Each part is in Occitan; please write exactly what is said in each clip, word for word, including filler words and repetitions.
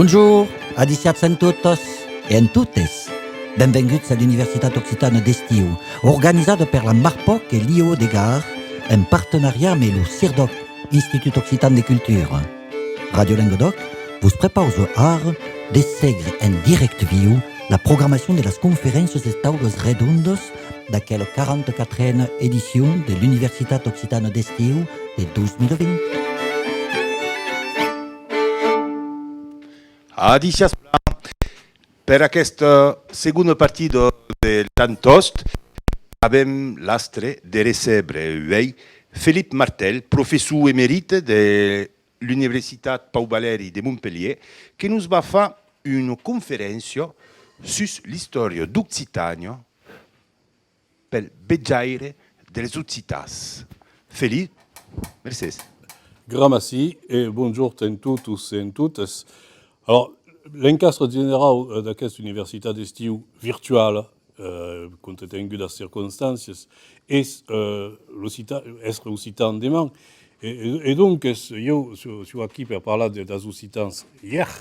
Bonjour, adissiatz en totas e en totes. Benvenguts a l'Universitat Occitana d'Estiu, organizada per la MARPOC e l'I O de Gard, en partenariat amb lo CIRDOC, Institut Occitan de Cultura. Ràdio Lengadòc vos prepausa ara de segre en dirècte viu la programacion de las conferéncias e taulas redondas d'aquela quaranta-quatrena edicion de l'Universitat Occitana d'Estiu de dos mila vint. Adissiatz plan. Per aquesta segonda partida de Tan Tost, avèm l'astre de recebre uèi Felip Martel, professor emerit de l'Universitat Pau Valèri de Montpelhièr, que nos va far una conferéncia sus l'istòria d'Occitània pel vejaire dels occitans. Felip, mercés. Gramací e bonjorn en totus e en totas. Alors, l'encastre generau, eh, d'aquesta universitat d'estiu virtuala, eh, compte tengut las circonstàncias, es, eh, l'occita-, èstre occitan deman. E, e, e donc, es, ieu siáu, siáu aquí per parlar de, dels occitans ièr,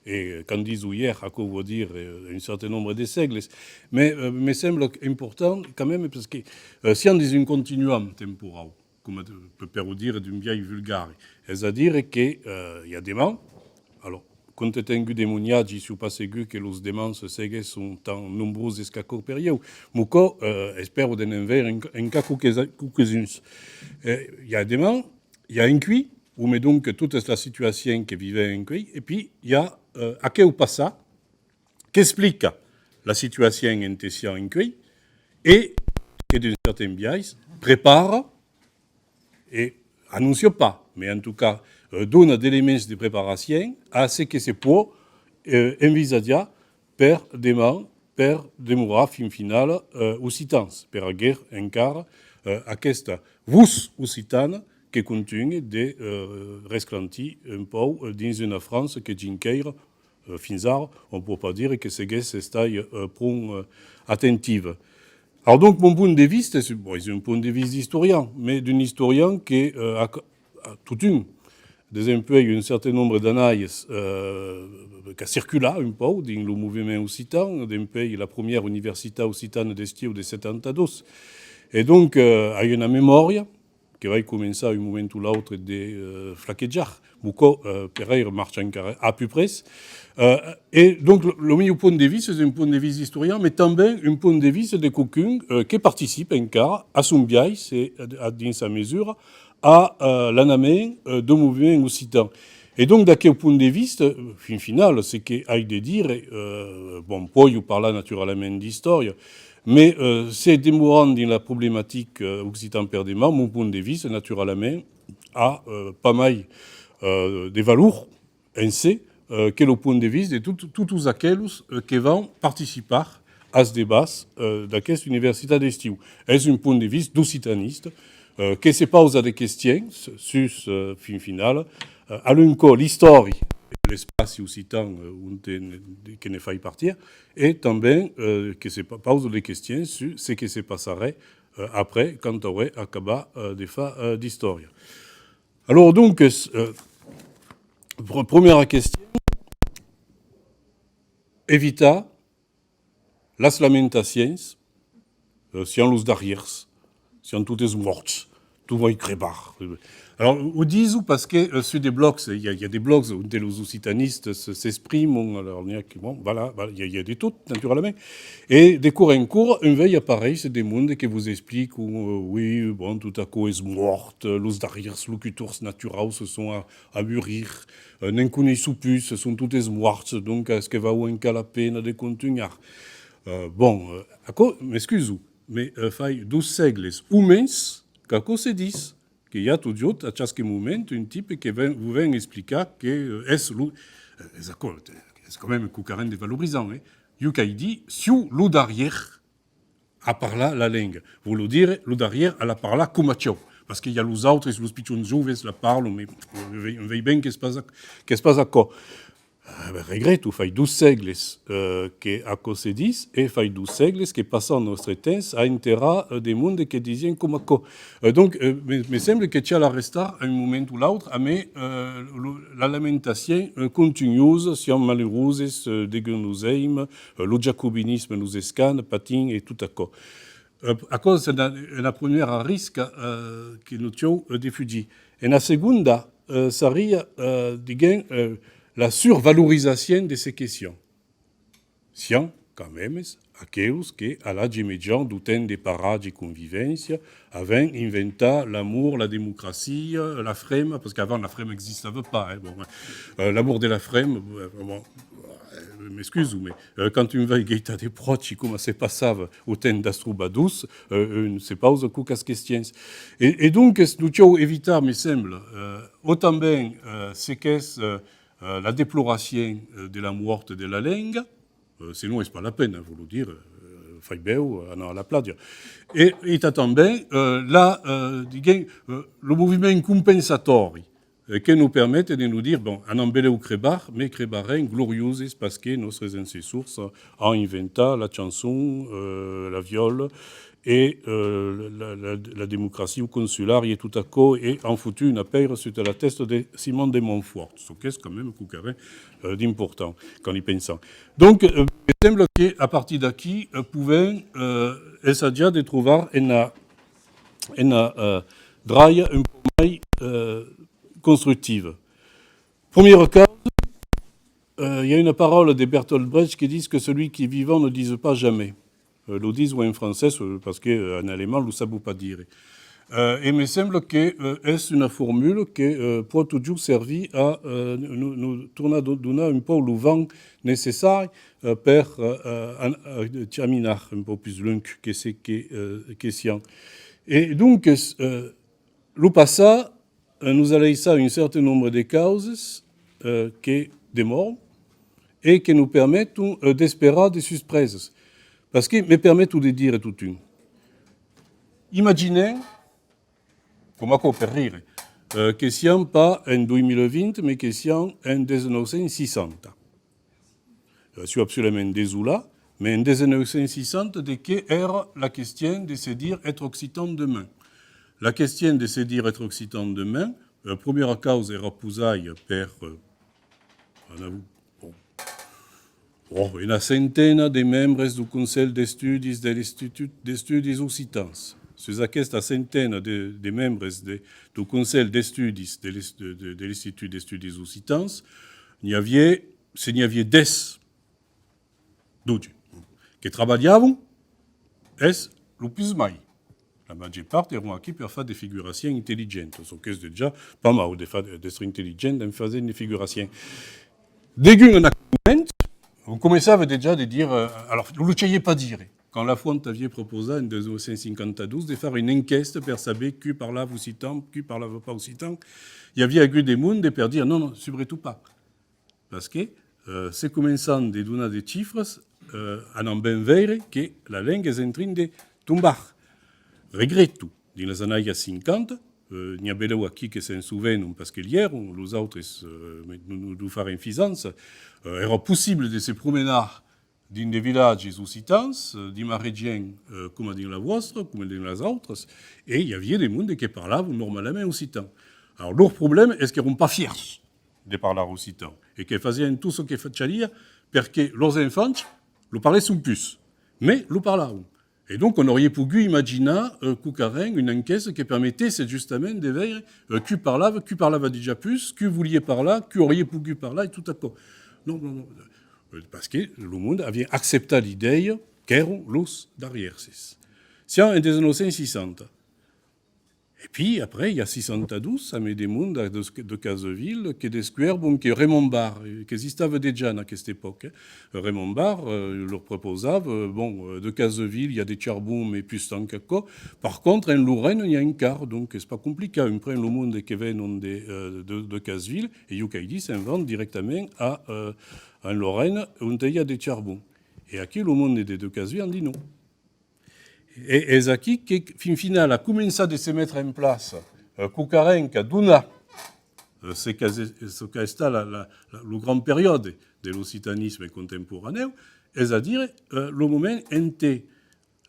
e quand diso ièr, aquò vòu dire, eh, un certain nombre de sègles, mas, eh, me sembla important quand même, parce que, eh, siam dins un continuum temporau, coma de, pe-, per o dire d'un biais vulgari. Es a dire que, eh, i a deman, alors, compte tengut de mon atge, siáu pas segur que los demans seguèsson tan nombroses qu'aquò per ieu, mas quò, eh, espèro de ne'n veire en, encara quauques, quauques uns. Eh, i a deman, i a encuei, o mai donc totas las situacions que vivèm encuei, e puei i a, eh, aqueu passat qu'explica la situacion ente siam encuei e que, d'un certain biais, prepara, e anóncia pas, mas en tot cas, eh, dona d'elements de preparacion a ce que se pòu, eh, envisatjar per deman, per demorar fin finala, eh, occitans, per aguer encara, eh, aquesta votz occitana que contunhe de, eh, resclantir un pauc, eh, dins una França que, dinquèira, eh, fins ara, òm pòu pas dire que seguèsse estat, eh, pron, eh, atentiva. Alors donc, mon punt de vista, es, bon, es un punt de vista d'istorian, mas d'un istorian que, eh, a, a totun, desempuèi un certain nombre d'annaias, eh, qu'a circulat un pauc dins lo movement occitan, dempuèi la premiera Universitat Occitana d'Estiu de setanta dos. E donc, eh, ai una memòria que vai començar un moment o l'autre de, eh, flaquejar, mas quò, eh, per èira marcha encara à peu près. Eh, e donc, lo, lo mieu punt de vista es un punt de vista d'istorian, mas tanben un punt de vista de quauqu'un, eh, que participa encara a son biais e a, a, dins sa mesura, a, eh, l'anament, eh, dau movement occitan. E donc, d'aqueu punt de vista, fin finala, ce que ai de dire, eh, bon, pòu parlar naturalament d'istòria, mas, eh, se demoram dins la problematica, eh, Occitan per deman, mon punt de vista, naturalament, a, eh, pas mai, eh, de valor en se, eh, que lo punt de vista de tot, totus aquelos, eh, que van participar als debats, eh, d'aquesta Universitat d'Estiu. Es un punt de vista d'occitanista, eh, que se pausa de questions sus, eh, fin finala, eh, a l'un còp l'istòria e l'espaci occitan, eh, onte ne, que ne fai partir, e tanben, eh, que se pa-, pausa de questions sus ce que se passaré, eh, après, quand auré acabat, eh, de far, eh, d'istòria. Alors, donc, eh, pr-, premiera question, evitar las lamentacions, eh, siam los darrièrs, siam totes mòrts, tot vai crebar. Alors, o diso parce que, eh, sus de blògs, eh, i a, i a de blògs onte los occitanistas, eh, s'expriman, alors n'i a que, bon, voilà, voilà, i a, i a de tot, naturalament. E de còp en còp, un vei aparéisser de monde que vos explican, eh, oui, bon, tot aquò es mòrt, los darrièrs locutors naturaus se son a, a murir, eh, ne'n coneisson pus, son totes mòrts, donc es que vau encara la pena de contunhar. Eh, bon, eh, aquò, m'excuso, mas, eh, fai dos sègles o mens qu'aquò se ditz, que i a totjorn, a chasque moment, un tipe que ven, vos ven explicar que, eh, es lo, eh, es aquò, es quand même quauquarren de valorizant, eh? Ieu qu'ai dit, siáu lo darrièr a parlar la lenga. Vòu dire, lo darrièr a la parlar coma chiau. Parce que i a los autres, los pichons joves la parlan, mas, eh, vei, vei ben qu'es pas, qu'es pas aquò. Ah, ben, regreto, fai dos sègles, eh, que aquò se ditz, e fai dos sègles que passam nòstre temps a enterrar, eh, de monde que disián coma aquò. Eh, donc, eh, me, me sembla que cal arrestar a un moment o l'autre, amé, eh, lo, la lamentacion, eh, contunhosa, siam maluroses, eh, degun nos aima, eh, lo jacobinisme nos escana, patim e tot aquò. Eh, aquò es una, una primièra risca, eh, que nos cau, eh, defugir. Una segonda, eh, sariá, eh, diguem, eh, la survalorizacion de se que siam. Siam, quand mèmes, aqueus que, a l'atge mejan, dau temps de paratge e convivéncia, avèm inventat l'amor, la democracia, la frema, parce qu'avant la frema existava pas, hein, bon, euh, l'amour de la frema, euh, bon, euh, m'excuso, mais, euh, quand un vai gaitar de pròchi coma se passava au temps das trobadors, euh, un se pausa quauquas questions. E, e donc, nos cau evitar, me sembla, euh, autant ben, euh, se qu'es, euh, euh, la deploracion, euh, de la mòrt de la lenga, euh, senon es pas la pena, vòlo dire, euh, fai bèu anar a la platja. E, e tanben, euh, la, euh, diguem, euh, lo moviment compensatòri, euh, que nos permet de nos dire, bon, anam belèu crebar, mas crebarem glorioses parce que nòstres ancessors an inventat la chançon, euh, la viòla, e, euh, la, la, la democracia consular e tot aquò, e an fotut una pèira sus la tèsta de Simon de Montfort, çò qu'es quand même quauquarren, euh, d'important, quand i pensam. Donc, euh, me sembla que a partir d'aquí, euh, podèm, euh, ensajar de trobar una, una, euh, dralha un pauc mai, euh, constructiva. Premiera causa, euh, i a una paraula de Bertolt Brecht que ditz que celui qui est vivant ne dise pas jamais. Euh, lo dison en francés, euh, parce que, euh, en alemand, lo sabon pas dire. Euh, e me sembla que, euh, es una formula que, euh, pòt totjorn servir a, euh, nos, nos tornar do-, donar un pauc lo vent necessari, euh, per, euh, euh, an-, euh, caminar un pauc pus luènh que se que, euh, que siam. E donc, euh, lo passat, euh, nos a laissat un certain nombre de causas, euh, que demòran e que nos permeton, euh, d'esperar de suspresas. Parce que me permeto de dire totun. Imaginem, coma aquò per rire, euh, que siam pas en dos mila vint, mas que siam en dètz-e-nòu cents seissanta. Euh, siáu absoludament desolat, mas en dètz-e-nòu cents seissanta, de qué èra la question de se dire être occitan demain? La question de se dire être occitan demain, euh, premiera causa èra posada per, euh, anavon, bon, oh, una centena de membres dau Conselh d'Estudis de l'Institut d'Estudis Occitans. Sus aquesta centena de, de membres de, dau Conselh d'Estudis de l'Es-, de, de, de l'Institut d'Estudis Occitans, n'i aviá, se n'i aviá dètz, dotze, que trabalhavon, es lo pus mai. La màger part èron aquí per far de figuracions intelligentas, çò qu'es dejà pas mau de far, d'èstre intelligent en fasent de figuracions. Degun en aquel moment, on començava dejà de dire, euh, alors, lo caliá pas dire. Quand Lafont aviá proposat en dètz-e-nòu cents cinquanta-dos de far una enquèsta per saber qui parlava occitan, qui parlava pas occitan, i aviá agut de monde per dire non, non, subretot pas. Parce que, euh, se començam de donar de chifras, euh, anam ben veire que la lenga es en trin de tombar. Regreto, dins las annadas cinquanta, euh, n'i a belèu aquí que se'n sovenon, parce que li èron, los autres, euh, nos, nos, nos farem fisança, euh, èra possible de se promenar dins de vilatges occitans, eh, dins ma region, eh, coma dins la vòstra, coma dins las autras, e i aviá de monde que parlavan normalament occitan. Alors, lor problèma es qu'èran pas fièrs de parlar occitan e que fasián tot çò que fa-, caliá per que lors enfants lo parlèsson pus, mas lo parlavan. E donc, on auriá pogut imaginar, eh, quauquarren, una enquèsta que permetèsse justament de veire, eh, qui parlava, qui parlava dejà pus, qui voliá parlar, qui auriá pogut parlar e tot aquò. Non, non, non. Eh, parce que lo monde aviá acceptat l'idèia qu'èran los darrièrs. Siam en dètz-e-nòu cents seissanta. E puis, après, i a seissanta-dos, amé de monde de, de Casavila que descuèrbon que Raymond Barre, eh, qu'existava dejà en aquesta epòca, eh, Raymond Barre, eh, lor proposava, eh, bon, eh, de Casavila, i a de charbon, mas pus tant qu'aquò. Par contre, en Lorena, n'i a encara, donc es pas complicat. Un pren lo monde que venon de, eh, de, de Casavila, e ieu qu'ai dit, se'n van dirèctament a, eh, en Lorena, onte i a de charbon. E aquí, lo monde de, de Casavila an dit non. E es aquí que, fin finala, a començat de se metre en plaça, eh, quauquarren qu'a donat eh, ce qu'a, ce qu'a estat la, la, la, lo grand periòde de l'occitanisme contemporanèu, es a dire, eh, lo moment ente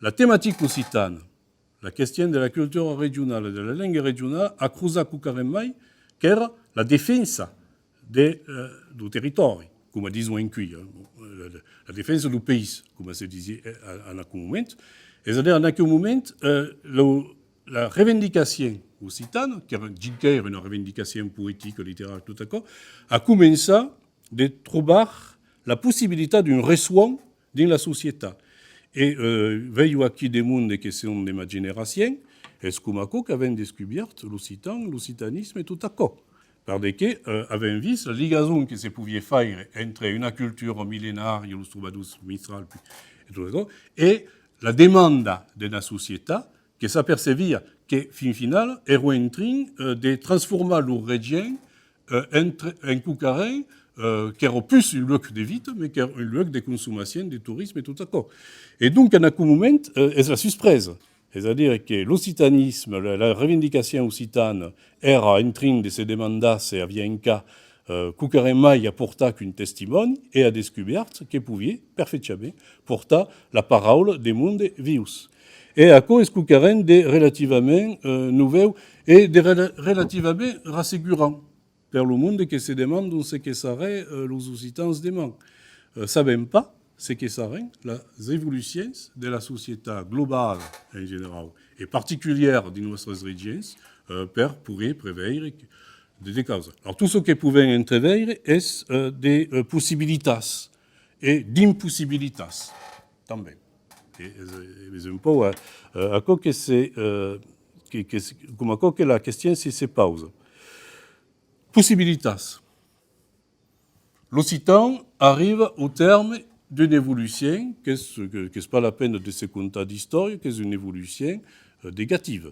la tematica occitana, la question de la cultura regionala, de la lenga regionala, a crosat quauquarren mai qu'èra la defensa de, eh, dau territòri, coma dison enquí, eh. La, la, la defensa dau país, coma se disiá, eh, a, en aqueu moment. Es a dire, en aqueu moment, eh, lo, la revendicacion occitana, qu'èra dinc qu'èra una revendicacion poetica, literària, tot aquò, a començat de trobar la possibilitat d'un resson dins la societat. E, eh, veiu aquí de monde que son de ma generacion, es coma aquò qu'avèm descubèrt l'occitan, l'occitanisme e tot aquò. Perque, eh, avèm vist la ligason que se poviá faire entre una cultura millenària, los trobadors mistral, puis, e tot aquò, e la demanda d'una societat que s'aperceviá que, fin finala, èran en trin, eh, de transformar lor regent, eh, en, en quauquarren, eh, qu'èra pus un luec de vita, mas qu'èra un luec de consomacion, de torisme e tot aquò. E donc, en aqueu moment, eh, es la suspresa. Es a dire que l'occitanisme, la, la revendicacion occitana, èra en trin de se demandar se aviá encara, eh, quauquarren mai a portar qu'un testimòni, e a descubèrt que poviá perfechament portar la paraula de monde vius. E aquò es quauquarren de relativament, eh, novèu e de rela-, relativament rassegurant per lo monde que se demandan ce que saràn, eh, los occitans deman. Eh, sabèm pas ce que saràn las evolucions de la societat globala en generau, e particulièra dins nòstras regions, eh, per poder preveire de, de causas. Alors, tot çò que podèm entreveire es, eh, de, eh, possibilitats e d'impossibilitats, tanben. E es, es un pauc, eh, eh, aquò que se, eh, que, que se, coma aquò que la question se, se pausa. Possibilitats. L'occitan arriba au tèrme d'una evolucion qu'es, que, qu'es pas la pena de se contar d'istòria, qu'es una evolucion, eh, negativa.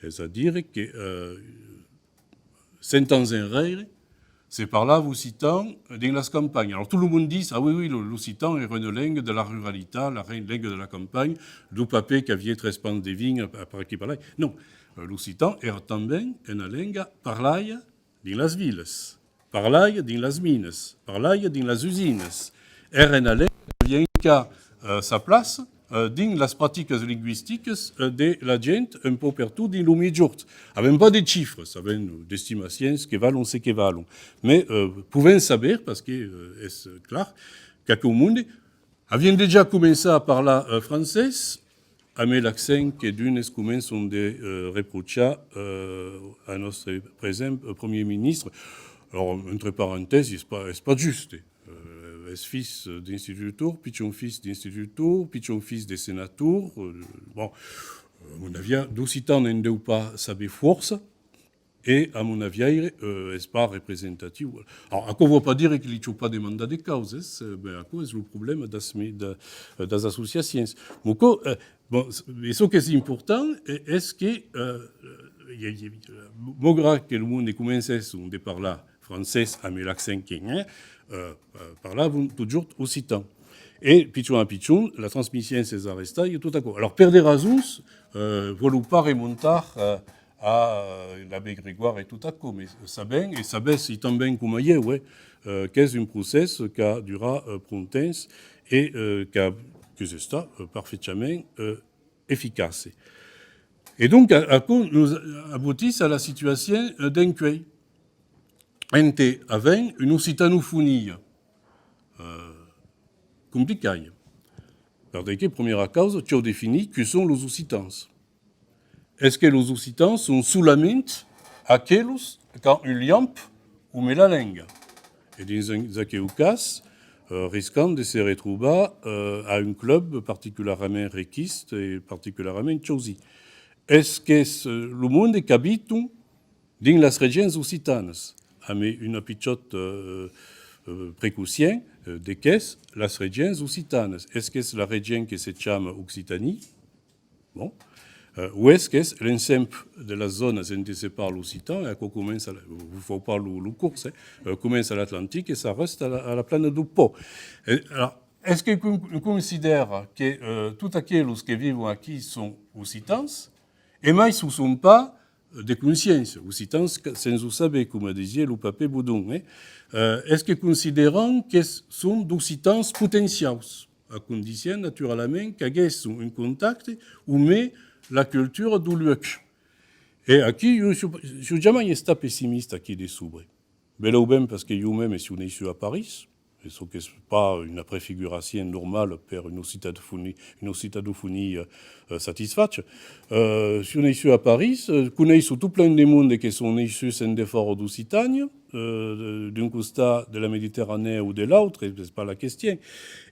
Es a dire que, eh, cent ans enrèire, se parlava occitan dins las campanhas. Alors, tot lo monde ditz, ah oui, oui, lo, l'occitan èra una lenga de la ruralitat, la re-, lenga de la campanha, dau papet qu'aviá tres pans de vin a, a, per aquí, per lai. Non, eh, l'occitan èra tanben una lenga parlaia dins las vilas, parlaia dins las minas, parlaia dins las usinas. Èra una lenga qu'aviá encara, eh, sa plaça, eh, dins las practicas lingüisticas, eh, de la gent un pauc pertot dins lo Miègjorn. Avèm pas de chifras, avèm d'estimacions que valon ce que valon. Mas, eh, podèm saber, parce que, eh, es clar, qu'aqueu monde avián dejà començat a parlar, eh, francés, amb l'accent que d'unes començan de, eh, reprochar, eh, a nòstre present, eh, Premier Ministre. Alors, entre parentèsis, es pas, es pas juste. Eh, es filh d'institutor, pichon filh d'institutor, pichon filh de senator. Eh, bon, eh, a mon aviá, d'occitan ne'n deu pas saber fòrça. E, a mon aviaire, eh, es pas representatiu. Alors, aquò vòu pas dire que li chau pas demandar de causas, eh, ben, aquò es lo problèma das mi-, de, das associacions. Mas aquò, eh, bon, e çò qu'es important, eh, es que, eh, i a, i a, maugrat que lo monde comencèsson de parlar francés amb l'accent que, eh, eh, parlavan totjorn occitan. E pichon a pichon, la transmission s'es arrestada e tot aquò. Alors, per de rasons, eh, vòlu pas remontar, eh, a, eh, l'abbé Grégoire e tot aquò, mas sabèm, e sabètz tanben coma ieu, eh, eh, qu'es un procès qu'a durat, eh, pron temps e, eh, qu'a, qu'es estat, eh, perfechament, eh, eficace. E donc, a-, aquò nos abotís a la situacion, eh, d'encuei, ente avèm una occitanofonia, eh, complicada. Perque, premiera causa, chau definir qui son los occitans. Es que los occitans son solament aquelos qu'an un liamp amb la lenga? E dins un, aqueu cas, eh, riscam de se retrobar, eh, a un club particularament requist e particularament chausit. Es qu'es, eh, lo monde qu'abitan dins las regions occitanas, amb una pichòta, eh, eh, precaucion, eh, de qu'es las regions occitanas. Es qu'es la region que se chama Occitanie? Bon. Eh, o es qu'es l'ensemble de las zònas ente se parla occitan, e aquò comença, vos fau pas lo, lo cors, eh, eh, comença a l'Atlantic e s'arrèsta a la, a la plana dau Pò. E, alors, es que con-, considèra que, eh, tot aquelos que vivon aquí son occitans, e mai s'o son pas, de consciéncia, occitans que, sens o saber, coma disiá lo papet Bodon, eh? Eh, es que consideran que s-, son d'occitans potenciaus, a condicion, naturalament, qu'aguèsson un contacte o mai la cultura deu luec. E aquí, jo siáu, siáu jamai estat pessimista aquí de sobre. Belèu ben, parce que jo mème siáu neissut a París, e çò qu'es pas una prefiguracion normala per una occitanofonia, una occitanofonia, eh, satisfacha. Eh, siáu neissut a París, eh, coneissi tot plen de monde que son neissuts en defòra d'Occitània, eh, d'un costat de la Mediterranèa o de l'autre, es pas la question.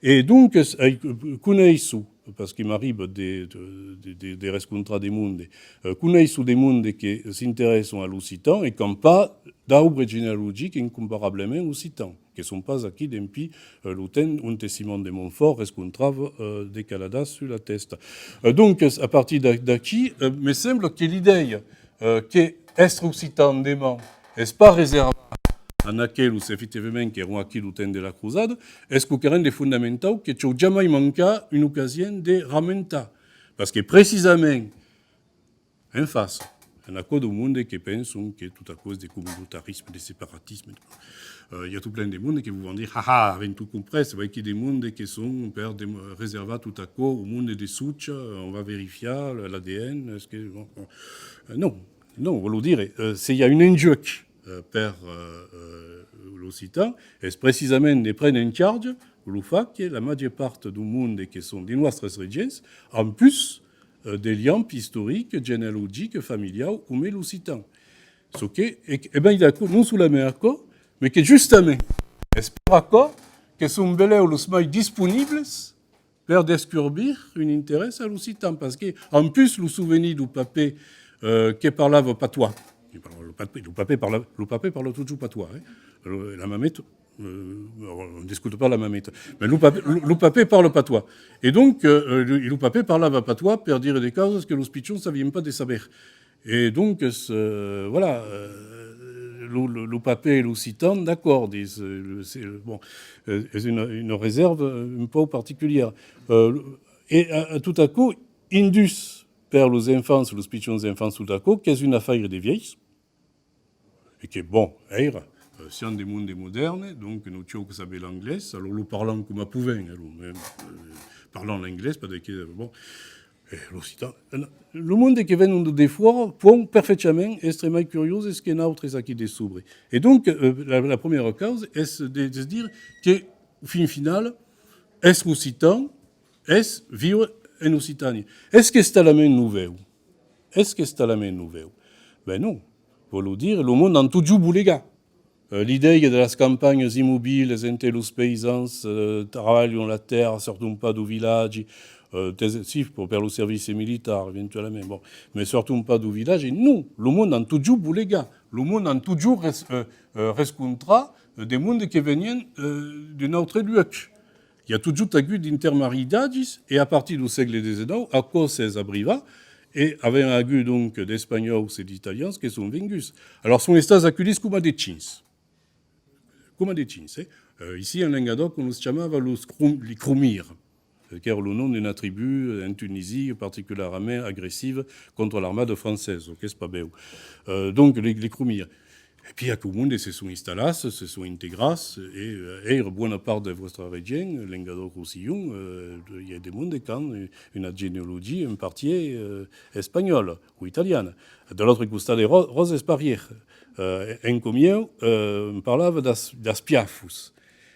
E donc, eh, coneissi, parce que m'arriba de, de, de, de, de rescontrar de monde, eh, coneissi de monde que s'interèsson a l'occitan e qu'an pas d'aubre genealogic incomparablement occitan, que son pas aquí dempí, eh, lo temps onte Simon de Montfort rescontrava, eh, de caladas sus la tèsta. Eh, donc, a partir d'a-, d'aquí, eh, me sembla que l'idèia, eh, que èstre occitan deman es pas reservat a aquelos, efectivament, qu'èron aquí lo temps de la Crosada, es quauquarren de fondamentau que chau jamai mancar una ocasion de ramentar. Parce que precisament, en fàcia, en aquò dau monde que penson que tot aquò es de comunitarisme, de separatisme. Eh, i a tot plen de monde que vos van dire, ah, ah, avèm tot comprés, vai que de monde que son per de-, reservar tot aquò au monde de socha, on va verifiar l'A D N, es que, bon, bon. Eh, non, non, vòlu dire, eh, se i a un enjuec, eh, per, eh, eh, l'occitan, es precisament de prene en charge lo fach que la màger part dau monde que son de nòstres regents, an pus, eh, de liam istoric, genealogic, familiau, coma l'occitan. Çò que, e, e ben, d'aquò, non solament aquò, mas que justament es per aquò que son belèu los mai disponibles per descurbir un interès a l'occitan, parce que, en plus, lo sovenir dau papet, eh, que parlava patois, lo papet, lo papet parla, lo papet parla totjorn patois, eh? Lo, la mameta, eh, on discute pas la mameta, mas lo papet, lo, lo papet parla patois. E donc, eh, lo, lo papet parlava patois per dire de causas que los pichons avián pas de saber. E donc, eh, voilà, eh, lo, lo, lo papet e l'occitan, d'acòrd, es, eh, se, bon, eh, es una, una resèrva un pauc particulièra. Eh, e a, a tot aquò, induch per los enfants, los pichons enfants, tot aquò, qu'es un afaire de vièlhs, e que, bon, èra, eh, siam de monde modèrne, donc nos chau que saber l'anglés, alors lo parlam coma povèm, alors, eh, eh, parlam l'anglés, pas de que, bon, eh, l'occitan. Eh, lo monde que venon de, de fòra pòu perfechament èstre mai curioses que nautres aquí de sobre. E donc, eh, la, la premièra causa es de, de dire que, fin finala, èstre occitan es viure en Occitània. Es qu'es talament novèu? Es qu'es talament novèu? Ben non. Vòlu dire, lo monde an totjorn bolegat. Eh, l'idèia de las campanhas immobilas ente los païsans, eh, trabalhan la tèrra, sòrton pas dau vilatge, eh, tes-, si, per, per lo servici militar, eventualament, bon, mas sòrton pas dau vilatge, non, lo monde an totjorn bolegat, lo monde an totjorn res-, eh, eh, rescontrat, eh, de monde que venián, eh, d'un autre luec. I a totjorn agut d'intermaridatges, e a partir dau sègle dètz-e-nòu, aquò s'es abrivat, e avèm agut, donc, d'Espanhòus e d'Italians que son venguts. Alors, son estats aculhits coma de chins. Coma de chins, eh? Eh, ici, en Lengadòc, on los chamava los crom-, les Cromiers, eh, qu'èra lo nom d'una tribu, eh, en Tunisie, particularament agressiva contra l'armada francesa, qu'es pas bèu. Eh, donc, les, les Cromiers. E pi aqueu monde se son installats, se son integrats, e, eh, èra bona part de vòstra regent, Lengadòc-Rosselhon, eh, i a de monde qu'an, eh, una genealogia en partièr, eh, espanhòla o italiana. De l'autre costat de Ro-, Ròse es parièr. Eh, en Comièu, eh, en parlava das, das Piafos.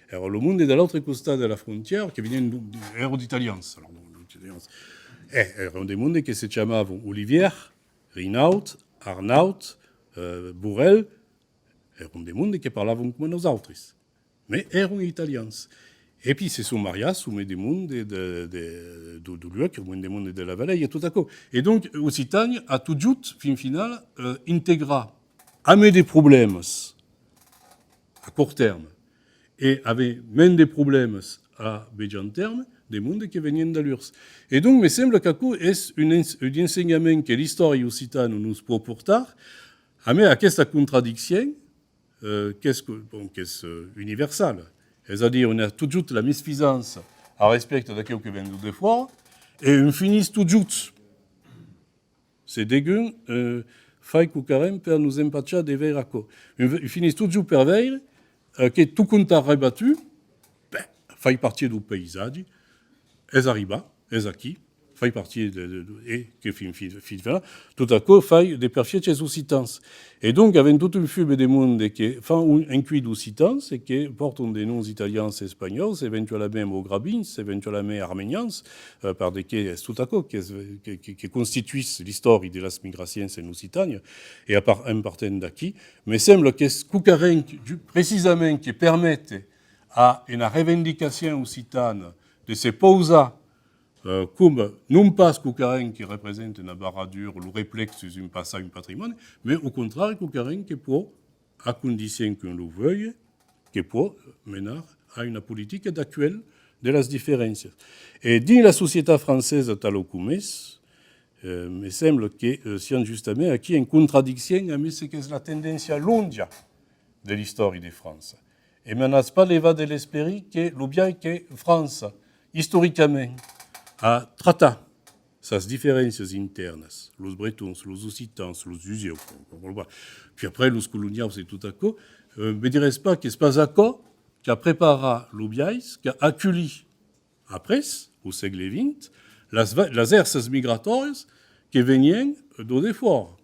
Èra lo monde de l'autre costat de la frontièra que venián d-, d-, èra d'italians. Alors, donc, d'italians. Eh, èra de monde que se chamavan Olivièr, Rinaut, Arnaut, eh, Borrèl, èran de monde que parlavan coma nosautres, mas èran italians. E pi se son mariats, son mai de monde de, de, de, dau, dau luec, son mai de monde de la valèia, tot aquò. E donc, Occitània a totjorn, fin finala, eh, integrat, amé de problèmas a cort tèrme, e aver mens de problèmas a mejan tèrme, de monde que venián d'alhurs. E donc, me sembla qu'aquò es un ens-, un ensenhament que l'istòria occitana nos pòu portar, amé aquesta contradiccion, eh, qu'es, bon, qu'es, eh, universala. Es a dire, on a totjorn la misfisança a respècte d'aqueu que ven dau defòra, e on finís totjorn se degun, eh, fai quauquarren per nos empachar de veire aquò. E finís totjorn per veire, eh, que tot compte rebatut, ben, fai partia dau paisatge, es arribat, es aquí, fai partia de, de, de, e que fin, fin, fin, fin, tot aquò fai de perfièches occitans. E donc, avèm tot un fume de monde que fan un, un cuit d'occitans e que pòrtan de noms italians e espanhòus, eventualament mograbins, eventualament armenians, eh, per de que es tot aquò que, es, que, que, que constituís l'istòria de las migracions en Occitània, e a par-, en partent d'aquí, me sembla qu'es quauquarren ju-, precisament que permete a una revendicacion occitana de se pausar, eh, coma non pas quauquarren que representa una barradura, lo replec sus un passat, un patrimòni, mas au contrari quauquarren que pòt, a condicion qu'un lo veuille, que pòt menar a una politica d'actual de las diferéncias. E dins la societat francesa, tal coma es, eh, me sembla que, eh, siam justament aquí en contradiccion amb ce qu'es la tendéncia lònga de l'istòria de França. E m'anatz pas levar de l'esperit que lo biais que França, istoricament, a tratat sas diferéncias intèrnas, los bretons, los occitans, los usièus, puis après los coloniaus e tot aquò, eh, me diretz pas qu'es pas aquò qu'a preparat lo biais qu'a aculhit après, au sègle vint, las va-, las èrsas migratòrias que venián dau defòra.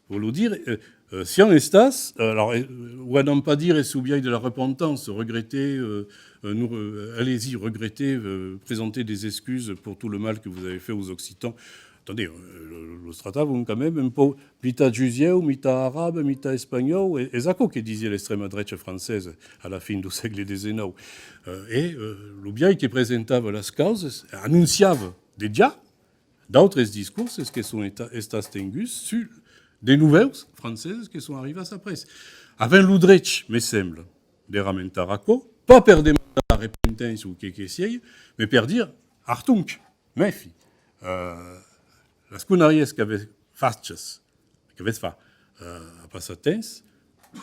Vòl dire, eh, eh, siam estats, eh, alors, eh, o anam pas dire suu biais de la repentança, regretter, euh, euh, nous, euh, allez-y, regretter, euh, présenter des excuses pour tout le mal que vous avez fait aux Occitans. Attendez, euh, lo, los tractavan quand même un pauc mitat jusieu, mitat arabe, mitat espanhòu, e, es aquò que disiá l'extrèma drecha francesa a la fin dau sègle dètz-e-nòu. Euh, e, euh, lo biais que presentava las causas anonciava dejà d'autres discorses que son eta-, estats tenguts sus de novèus franceses que son arribats après. Avèm lo drech, me sembla, de ramentar aquò, pas per demandar la repenténcia o que que sièi, mas per dire, artunk, mèfi, euh, las conarias qu'avètz fachas, qu'avètz fach, euh, a passat temps,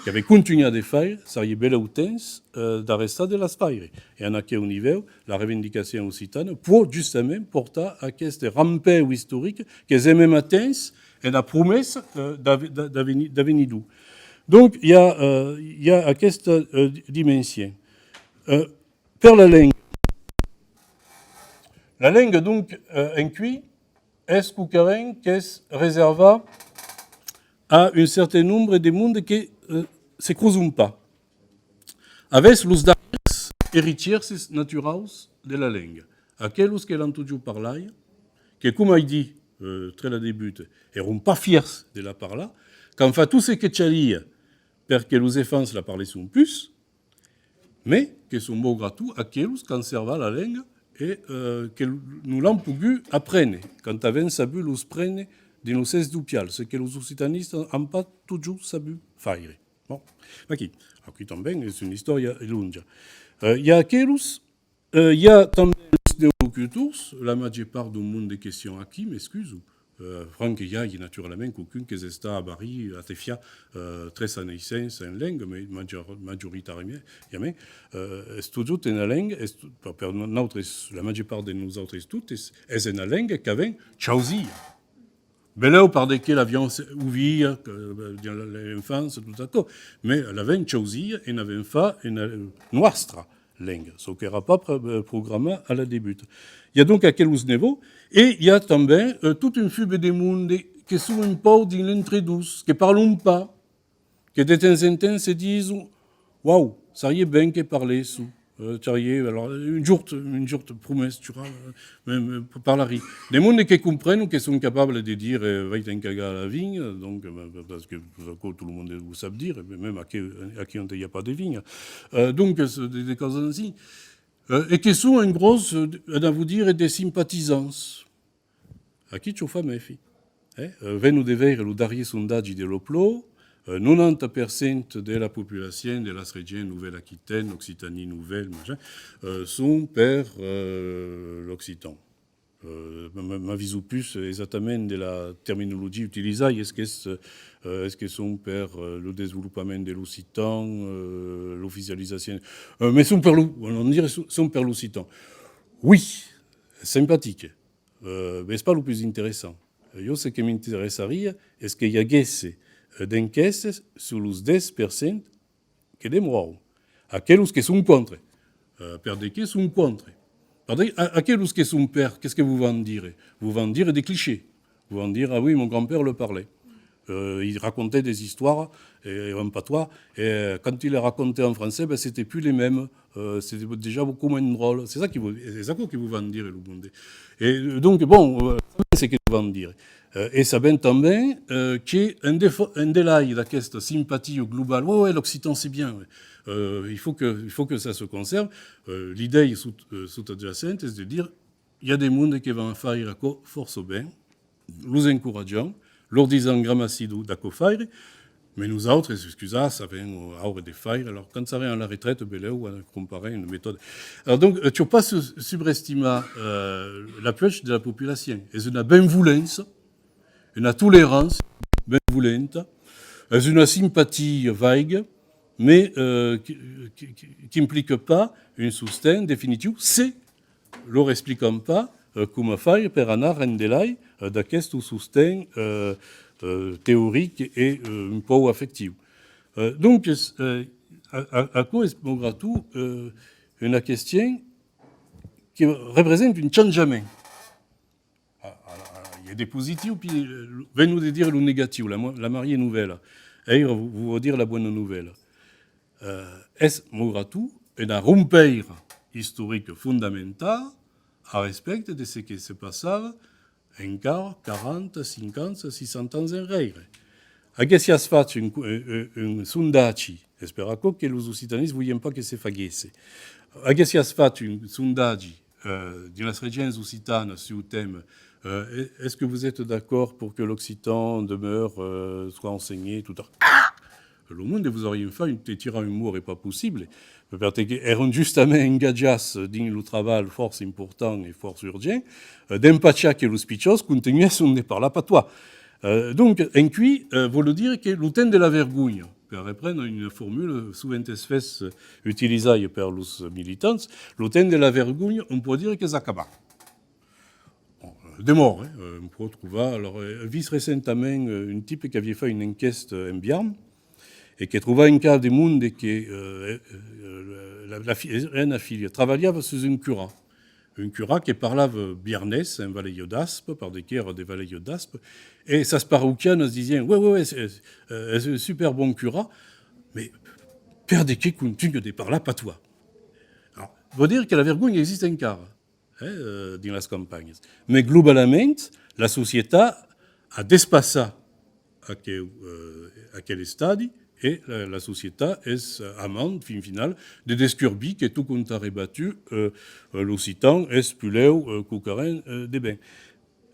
qu'avètz contunhat de faire, sariá belèu temps, euh, d'arrestar de las faire. E en aqueu nivèu, la revendicacion occitana pòt justament portar aqueste rampèu istoric qu'es en mema temps una promessa, euh, d'av-, d'a-, d'aveni-, d'avenidor. Donc, i a, euh, i a aquesta, euh, di-, dimension. Euh, per la lenga. La lenga, donc, euh, enquí, es quauquarren qu'es reservat a un certain nombre de monde que, euh, se crosan pas. Avètz los darrièrs eritièrs naturaus de la lenga, aquelos que l'an totjorn parlada, que, coma ai dit, euh, tre la debuta, èran pas fièrs de la parlar, qu'an fach tot ce que chaliá per que los enfants la parlèsson pus, mas que son maugrat tot aquelos qu'an servat la lenga e, euh, que l-, nos l'an pogut aprene, quand avèm sabut los prene dins lo sens dopial, ce que los occitanistas an pas totjorn sabut faire. Bon, aquí, aquí tanben es una istòria lònga. Euh, i a aquelos, euh, i a tanben los neolocutors, la màger part dau monde que siam aquí, m'excuso, euh, franc que i a, i a naturalament quauqu'un qu'es estat a Bari, a te fiar, euh, tres annaissents en lenga, mas major-, majoritàriament, euh, es totjorn una lenga, es to-, per, per nautres, la màger part de nosautres totes, es una lenga qu'avèm chausia. Belèu per de que l'aviam se-, auvida, que, eh, dins la, l'enfança, tot aquò, mas l'avèm chausia e n'avèm fach una, eh, nòstra lenga, çò qu'èra pas pro-, eh, programat a la debuta. I a donc aquelos nevots, e i a tanben, eh, tot un fume de monde que son un pauc dins l'entre-dos, que parlan pas, que de temps en temps se dison: «Uau, sariá ben que parlèsson, eh, sariá, alors, un jorn, un jorn, promés, tu vois, eh, mème, eh, parlari.» De monde que comprenon, que son capables de dire, eh: «Vai-te'n cagar a la vinha», donc, eh, parce que tot aquò, tot lo monde lo sap dire, mas mème aquí, aquí ont i a pas de vinha. Eh, donc, es de, de causas ainsi. Eh, e que son, en gròs, eh, anavo dire, de simpatizants. Aquí chau far mèfi. Eh? Eh, venon de veire lo darrièr sondatge de l'OPLO, eh, nonanta per cent de la populacion de las regions Nouvelle-Aquitaine, Occitanie Nouvelle, machin, eh, son per, eh, l'occitan. Eh, m-, m-, m'aviso pus exactament de la terminologia utilizada, es qu'es, eh, es que son per, eh, lo desvolopament de l'occitan, eh, l'oficializacion, eh, mas son per lo, on dire, son, son per l'occitan. Oui, simpatic. Euh, mas es pas lo pus interessant. Eh, jo, ce que m'interessariá es que i aguèsse, eh, d'enquèstas sus los dètz per cent que demòran. Aquelos que son contra. Eh, per de qué son contra? Pardí, a-, aquelos que son per, qu'est-ce que vos van dire? Vos van dire de clichés. Vos van dire, ah oui, mon grand-père le parlait. Euh, il racontait des histoires, euh, en patois, et, euh, quand il les racontait en français, ben, c'était plus les mêmes, euh, c'était déjà beaucoup moins drôle. C'est ça qui vous, c'est ça que vous van dire, le monde. Et, euh, donc, bon, euh, c'est ce que vous van dire. Euh, e sabèm tanben, euh, que en, defo-, en delai d'aquesta simpatia globala, ouais, ouais, l'occitan c'est bien, ouais. Euh, il faut que, il faut que ça se conserve. Euh, l'idèa sous-, euh, sous-jacente es de dire, i a de monde que van faire aquò fòrça ben, los encoratjam, lor disam gramací d'aquò faire, mais nosautres, excusatz, avèm aura de faire, alors quand serem a la retraita, belèu, eh, cromparem una metòda. Alors donc, euh, cal pas su-, subestimar, euh, l'apuèch de la populacion. Es una benvolença, una tolerança benvolenta, es una simpatia vaiga, mais, euh, qui, qui, qui, qui implica pas un sosten definitiu se lor explicam pas, euh, coma faire per anar en delai, euh, d'aqueste sosten, euh, euh, teoric e, euh, un pauc afectiu. Euh, donc, euh, a, a, aquò es, maugrat tot, euh, una question que representa un chanjament. A, a, a, i a de positiu, puis, euh, lo, venon de dire lo negatiu, la mo-, la Maria Novèla. Èra, vos, vos vau dire la bona novèla. Euh, es, maugrat tot, una rompèira istorica fondamentala a respècte de ce que se passava encara quaranta, cinquanta, seissanta ans enrèire. Aguessiatz fach un, un, un, un sondatge, es per aquò que los occitanistas volián pas que se faguèsse. Aguessiatz fach un sondatge, euh, dins las regions occitanas sul tèma, euh, est-ce que vous êtes d'accord pour que l'occitan demeure, euh, soit enseigné, tout ça? Lo monde vos aurián fait un, te tirar un mort, es pas possible, perque èran justament engatjats dins lo trabalh fòrça important e fòrça urgent, eh, d'empachar que los pichòts contunhèsson de parlar patois. Eh, donc, enquí, eh, vòl dire que lo temps de la vergonha, per reprendre una formula sovent es fes utilizada per los militants, lo temps de la vergonha, òm pòt dire qu'es acabat. Bon, euh, demòra, eh, euh, òm pòt trobar. Alors, eh, ai vist recentament, eh, un tipe qu'aviá fait una enquèsta en Biarn e que trobava encara de monde que, eh, eh, la, la fi-, eh, una filha trabalhava sus un curat, un curat que parlava biarnés en Valèia d'Aspa, per de qu'èra de Valèia d'Aspa, e sas paroquianas disián: « Ouais, ouais, ouais, es, es, eh, es un super bon curat, mais per de qué contunha de parlar patois? » Alors, vòl dire que la vergonha existe encara, eh, eh, dins las campanhas. Mès globalament, la societat a despassat aqueu, eh, aquel estadi e la, la societat es a mand, fin final, de descurbir que tot compte rebatut, eh, eh, l'occitan es pulèu, eh, quauquarren, eh, de ben.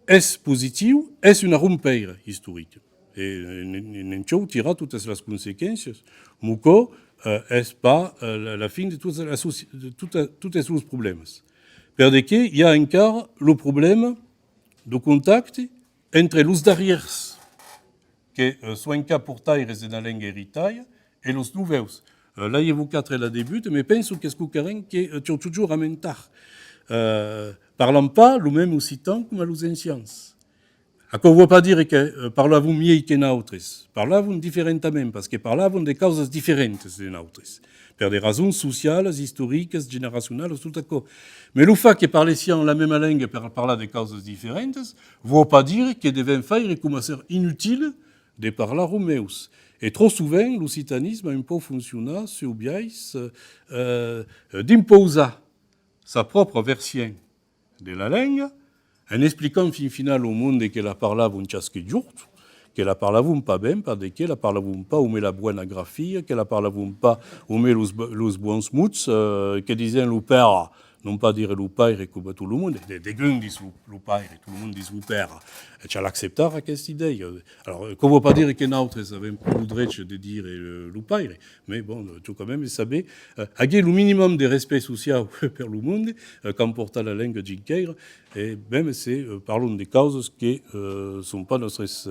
Es positiu, es una rompèira istorica. E, eh, ne, ne, ne'n cau tirar totas las consequéncias. Mocò, eh, es pas, eh, la, la fin de totas las soci-, de tota, totes los problèmas. Per de qué i a encara lo problèma deu contacte entre los darrièrs que, eh, son encara portaires d'una lenga eritada e los novèus. Eh, l'ai evocat tre la debuta, mès penso qu'es quauquarren que, eh, cau totjorn amentar. Eh, parlam pas lo mème occitan coma los ancians. Aquò vòl pas dire que, eh, parlavon mielhs que nautres. Parlavon diferentament, parce que parlavon de causas diferentas de nautres, per de rasons socialas, istoricas, generacionalas, tot aquò. Mès lo fach que parlèssiam la mèma lenga per parlar de causas diferentas vòl pas dire que devèm faire coma ser inutile de parlar romèus. E tròp sovent, l'occitanisme a un pauc foncionat sul biais, eh, eh, d'impausar sa pròpra version de la lenga, en explicant fin final au monde que la parlavon chasque jorn, que la parlavon pas ben, per de qué la parlavon pas amé la bòna grafia, que la parlavon pas amé los, los bons mots, eh, que disián lo pèra, non pas dire lo paire coma tot lo monde, de, degun ditz lo, lo paire, tot lo monde ditz lo pèra, e cal acceptar aquesta idèia. Alors, aquò vòl pas dire que nautres avèm pas lo drech de dire, eh, lo paire, mès bon, cau quand même saber, eh, aguer lo minimum de respècte sociau per lo monde, eh, quand pòrta la lenga dinc ela, e mème se, eh, parlon de causas que, eh, son pas nòstres,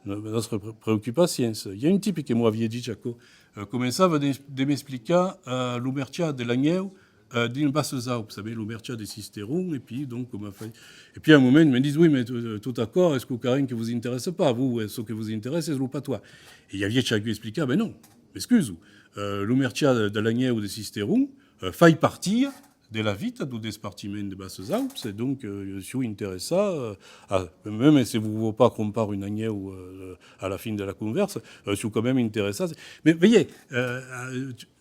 nòstres pre-, preocupacions. I a un tipe que m'aviá dich aquò, eh, començava de, de m'explicar, eh, lo mercat de l'anhèu, eh, dins Bassas Aups, avèm lo merchat de Sisteron, e pi, donc, coma fai... E pi, a un moment, me ditz, oui, mais, eh, tot aquò es quauquarren que vos interessa pas, vos, eh, çò que vos interessa es lo patois. E i aviái agut explicat, ben non, m'excuso, eh, lo merchat de, de l'Anhèu de Sisteron, eh, fai partia de la vita dau despartiment de Bassas Aups, e donc, eh, siáu interessat, eh, a, mème se vos vòu pas crompar un anhèu, eh, a la fin de la convèrsa, eh, siáu quand même interessat. Mais, veiètz, eh,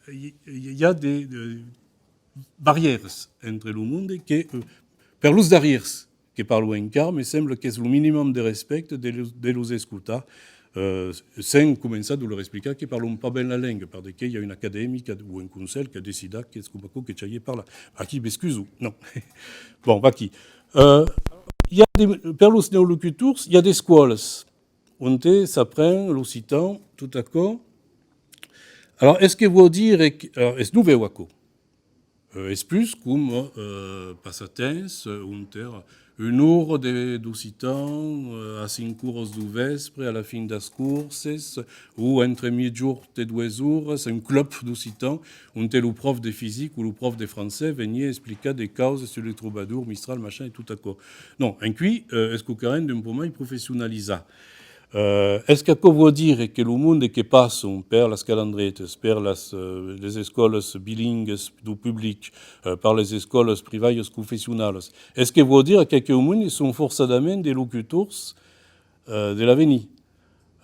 eh, i, i a de, de barrièras entre lo monde que, eh, per los darrièrs que parlan encara, me sembla qu'es lo minimum de respècte de los, de los escotar, eh, sens començar de lor explicar que parlan pas ben la lenga, per de que i a un academic o un conselh qu'a decidat qu'es coma aquò que caliá parlar. Aquí, m'excuso, non. Bon, vaquí. Eh, i a de, per los neolocutors, i a d'escòlas onte s'apren l'occitan, tot aquò. Alors, es que vòu dire que, alors, es novèu aquò. Eh, es plus coma, eh, passatemps, eh, onte èra una ora de, d'occitan, eh, a cinc oras dau vèspre, a la fin das corses, o entre miègjorn e doas oras, un club d'occitan, onte lo pròf de fisica o lo pròf de francés veniá explicar de causas sus le trobador, Mistral, machin, e tot aquò. Non, enquí, eh, es quauquarren d'un pauc mai professionalizat. Eh, es qu'aquò vòu dire que lo monde que passan per las Calandretas, per las, eh, les escòlas bilinguas dau public, eh, per les escòlas privaias confessionalas, es que vòu dire qu'aqueu monde son forçadament de locutors, eh, de l'avenir?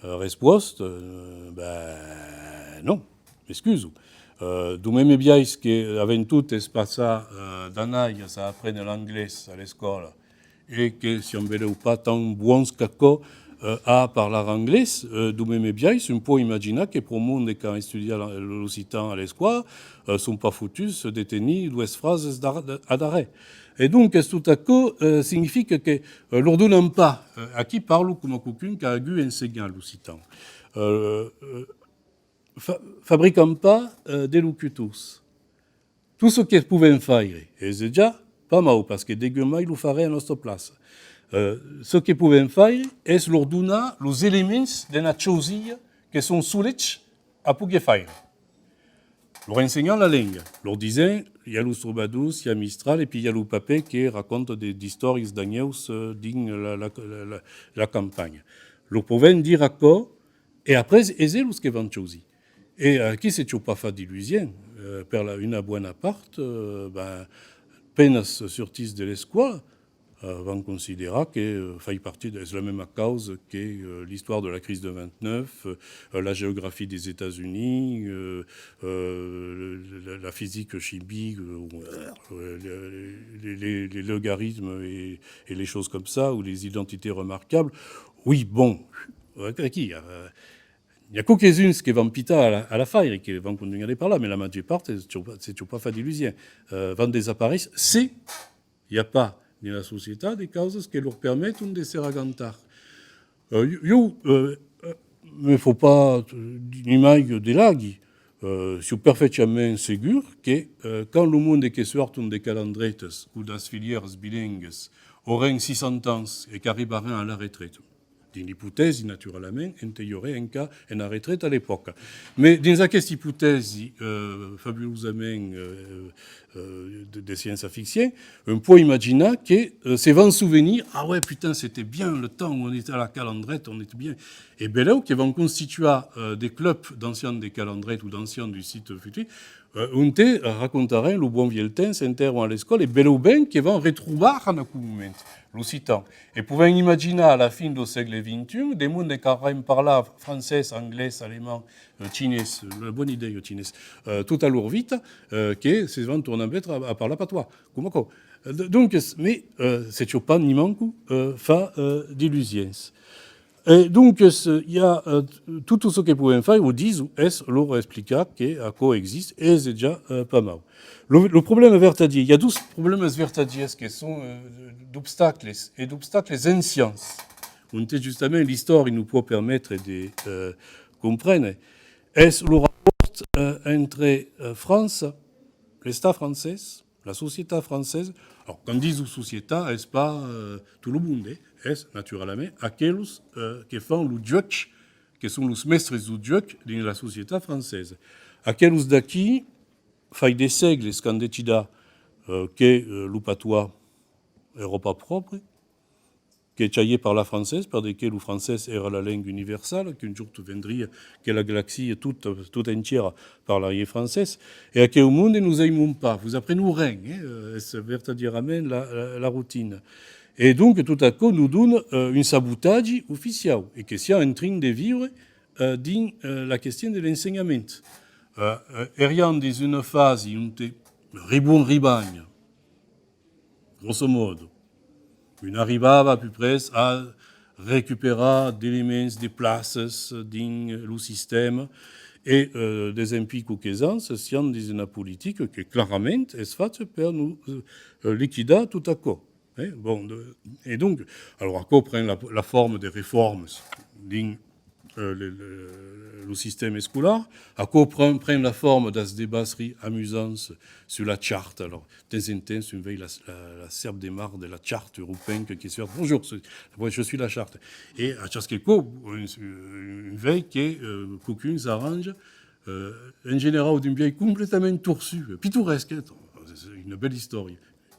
Eh, resposta, eh, ben, non, m'excuso. Eh, dau mème biais que avèm totes passat, eh, d'annaias a aprene l'anglés a l'escòla, e que siam belèu pas tan bons qu'aquò, eh, a parlar anglés, eh, dau mème biais, un pòt imaginar que pro monde qu'an estudiat la-, l'occitan a l'escòla, eh, son pas fotuts de tenir doas frasas dar-, a darrèr. E donc, tot aquò, eh, significa que, eh, lor donam pas, eh, aquí parlo coma quauqu'un qu'a agut ensenhat l'occitan, eh, eh, fa-, fabricam pas, eh, de locutors. Tot çò que podèm faire es dejà pas mau, parce que degun mai lo farè a nòstra plaça. Eh, çò que podèm faire es lor donar los elements d'una chausilha que son solets a poguer faire. Lor ensenham la lenga, lor disèm, i a los trobadors, i a Mistral, e pi i a lo papet que raconta de, d'istòrias d'anhèus, eh, dins la, la, la, la, la campanha. Lor podèm dire aquò, e après, es eles que van chausir. E aquí se chau pas far d'illusions, eh, per la, una bòna part, eh, ben, penas sortits de l'escòla, eh, van considerar que, eh, fai partit, es la mèma causa que, eh, l'histoire de la crise de vingt-neuf, eh, la géographie des États-Unis, eh, eh, la, la physique chimie, eh, ou, eh, les, les, les, les logarithmes et, et les choses comme ça, ou les identités remarquables. Oui, bon, aquí, eh, n'i a quauques-uns que van pitar a la, a l'afaire e que van contunhar de parlar, mas la màger part se chau pas, se chau pas far d'illusions. Eh, van desaparéisser se i a pas dins la societat de causas que lor permeton de se ragantar. Eh, ieu, ieu, eh, eh, me fau pas, eh, ni mai de lagi. Eh, siáu perfectament segur que, eh, quand lo monde que sòrton de Calandretas o das filièras bilinguas auràn seissanta ans e qu'arribaràn a la retreta, dins l'ipotèsi, naturalament, ente i aurè encara una retreta a l'epòca. Mas dins aquesta ipotèsi, eh, fabulosament, eh, eh, de, de science-fiction, un pòt imaginar que, eh, se van sovenir, ah ouais, putain, c'était bien le temps où on était à la Calandreta, on était bien. E belèu que van constituar, eh, de clubs d'ancians de Calandreta o d'ancians du site futur, eh, onte, eh, racontaràn lo bon vièlh temps ente èran a l'escòla, e belèu ben que van retrobar en aqueu moment l'occitan. E podèm imaginar a la fin dau sègle vint-e-un de monde qu'auràn parlat francés, anglés, alemand, eh, chinés, una bòna idèa, chinés, eh, tota lor vita, eh, que se van tornar metre a, a parlar patois, coma aquò. Eh, d-, donques, mas, eh, se chau pas ni manco, eh, far, eh, d'illusions. E donques, eh, i a, eh, tot çò que podèm faire, o dison, es lor explicar que aquò existe, es dejà, eh, pas mau. Lo, lo problèma vertadièr, i a dos problèmas vertadièrs que son, eh, d'obstacles, e d'obstacles ancians, onte justament l'istòria nos pòt permetre de, eh, comprene, es lo rapòrt, eh, entre, eh, França, l'Estat francés, la societat francesa. Alors, quand dison societat, es pas, eh, tot lo monde, eh, es naturalament aquelos, eh, que fan lo juec, que son los mèstres dau juec dins la societat francesa. Aquelos d'aquí, fai de sègles qu'an decidat eh, que, eh, lo patois èra pas pròpri, que caliá parlar francés, per de que lo francés èra la lenga universala, qu'un jorn vendriá que la galaxia tot, tot entièra parlariá francés. E aqueu monde nos aimon pas, vos aprenon ren, eh? Es vertadièrament la, la, la rotina. E donc, tot aquò nos dona, eh, un sabotatge oficiau, e que siam en trin de viure, eh, dins, eh, la question de l'ensenhament. Eh, eh, eriam dins una fasa onte Ribon Ribanha, grosso modo, on arribava a peu près a recuperar d'elements, de plaças dins lo sistèma, e, eh, desempi quauques ans, siam dins una politica que clarament es facha per nos, eh, liquidar tot aquò. Eh, bon, de, e donc, alors, aquò pren la, la forma de reformas dins, eh, le, le, lo sistèma escolar, aquò pren, pren la forma das debats ri-, amusants sus la charta. Alors, de temps en temps, on vei la, la, la sèrp de mar de la charta europenca qui surt: « Bonjour, c'est, moi, je suis la charte. » E a chasque còp, on, on vei que, eh, quauqu'un s'arranja, eh, en generau d'un biais completament torçut, pitoresc, eh, c'est une belle histoire.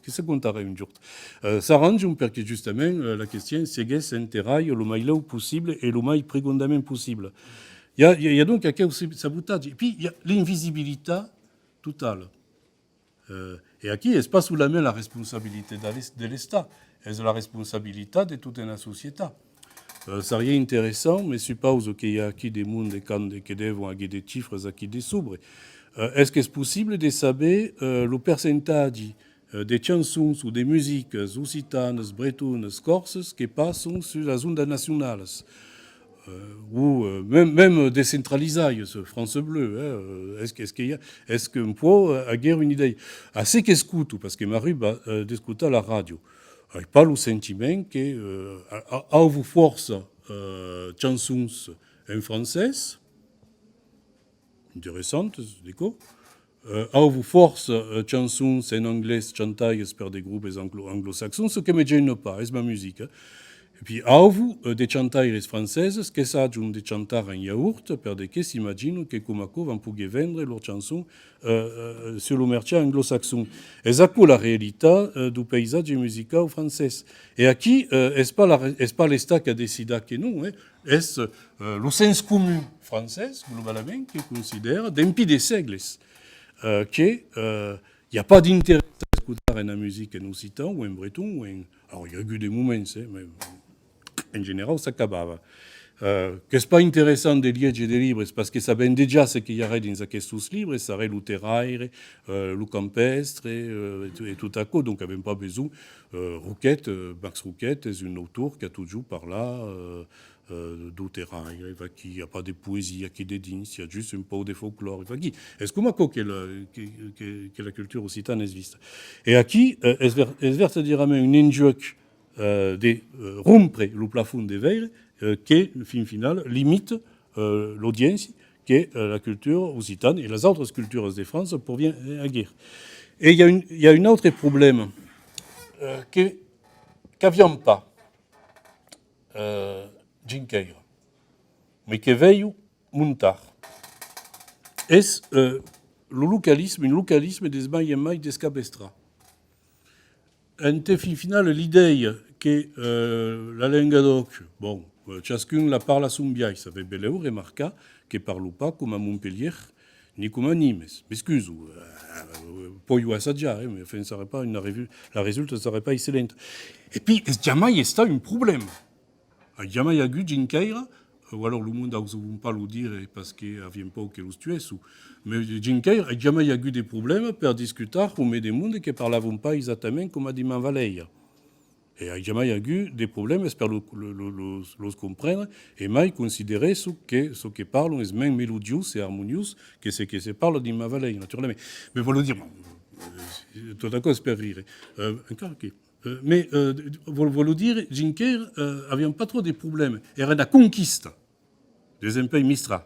Que se contarè un jorn. Eh, s'arranjon per que justament, eh, la question seguèsse en terraire lo mai lèu possible e lo mai prigondament possible. I a, i a, i a donc aqueu sa-, sabotatge. E puis, i a l'invisibilitat totala. Eh, e aquí es pas solament la responsabilitat de l'Es-, de l'Estat, es la responsabilitat de tota una societat. Eh, sariá interessant, me supauso que i a aquí de monde qu'an de, que devon aguer de chifres aquí de sobre. Eh, es qu'es possible de saber, eh, lo percentatge, eh, de chançons o de musicas occitanas, bretonas, còrsas que passon sus las ondas nacionalas? Eh, o, eh, mèm, mèm descentralizaias, France Bleu, eh, eh, es que, es que i a, es qu'un pòt, eh, aguer una idèia? A se qu'escoto, parce que m'arriba, eh, d'escotar la ràdio, ai pas lo sentiment que, eh, a-, a-, auvo fòrça, eh, chançons en francés, interessantas, dico. Eh, auvo fòrça, eh, chançons en anglés chantaias per de gropes anglo-, anglosaxons, çò que me gèna pas, es ma musica. E puis auvo, eh, de chantaires franceses que sajon de chantar en iaurt, per de que s'imaginon que coma aquò van poguer vendre lor chançon, eh, eh, sus lo merchat anglosaxon. Es aquò la realitat, eh, dau paisatge musicau francés. E aquí, eh, es pas la re-, es pas l'Estat qu'a decidat que non, eh, es, eh, lo sens comun francés, globalament, que considèra, dempí de sègles, eh, que, eh, i a pas d'interès a escotar una musica en occitan o en breton o en, alors, i a agut de moments, eh, mas en generau s'acabava. Eh, qu'es pas interessant de liéger de libres, parce que sabèm dejà çò que i arè dins aquestos libres, sarè lo terraire, eh, lo campèstre, eh, e to-, e tot aquò, donc avèm pas besonh, eh, Rouquette, eh, Max Rouquette es un autor qu'a totjorn parlat, eh, eh, dau terraire, vaquí, i a pas de poesia aquí dedins, i a just un pauc de folclòre, vaquí. Es coma aquò que la, que, que, que la cultura occitana es vista. E aquí, eh, es ver-, es vertadièrament un enjuec, eh, de, eh, rompre lo plafond de veire, eh, que, fin final, limita, eh, l'audiéncia que, eh, la cultura occitana e las autras culturas de França podián, eh, aguer. E i a un, i a un autre problèma, eh, que, qu'aviam pas, eh, Junqueira, mas que veiu montar. Es, eh, lo localisme, un localisme de mai en mai descabestrach. Ente fin final l'idèia que, eh, la lenga d'òc, bon, eh, chascun la parla a son biais, avètz belèu remarcat que parlo pas coma Montpelhièr, ni coma Nimes. M'excuso, eh, pòiu assajar, eh, mas enfin, sarè pas una revu-, la resulta sarè pas excellenta. E pi, es jamai estat un problèma. Ai jamai agut Junqueira, o alors lo monde ausavon pas lo dire parce que avián paur que los tuèsson, mas Junqueira, ai jamai agut de problèmas per discutar amb de monde que parlavon pas exactament coma dins ma valèia. E ai jamai agut de problèmas per lo, lo, lo, los, los comprendre, e mai consideresson que çò que parlon es mens melodiós e armoniós que çò que se parla dins ma valèia, naturalament. Mas vòlo dire, bon, eh, tot aquò es per rire. Eh, encara que, eh, mas, eh, vòl, vòlo dire, Junqueira, eh, avián pas tròp de problèmas. Èra una conquista. Desempuèi Mistral.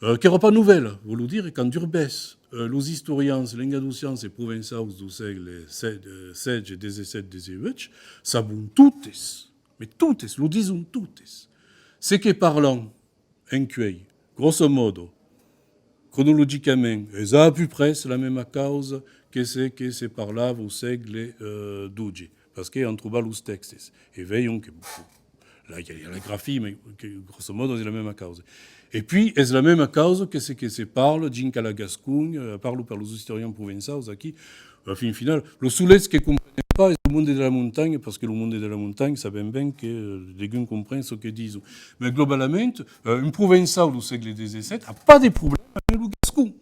Eh, qu'èra pas novèla, vòlo dire, quand durbètz, eh, los istorians lengadocians e provençaus dau sègle se-, eh, setze, dètz-e-sèt, dètz-e-uèch, sabon totes, mas totes, lo dison totes, se que parlan encuèi, grosso modo, cronologicament, es a peu près la mema causa que se, que se parlava au sègle, eh, dotze, parce que an trobat los tèxtes, e veion que, bon, la, i a, i a la grafia, mas que, grosso modo, es la mema causa. E puis, es la mema causa que se, que se parla dinc a la Gasconha, eh, parlo per los istorians provençaus aquí, a fin final, los solets que comprenen pas es lo monde de la montanha, parce que lo monde de la montanha, sabèm ben que, eh, degun compren çò que dison. Mas globalament, eh, un provençau dau sègle dètz-e-sèt a pas de problèma amb lo gascon.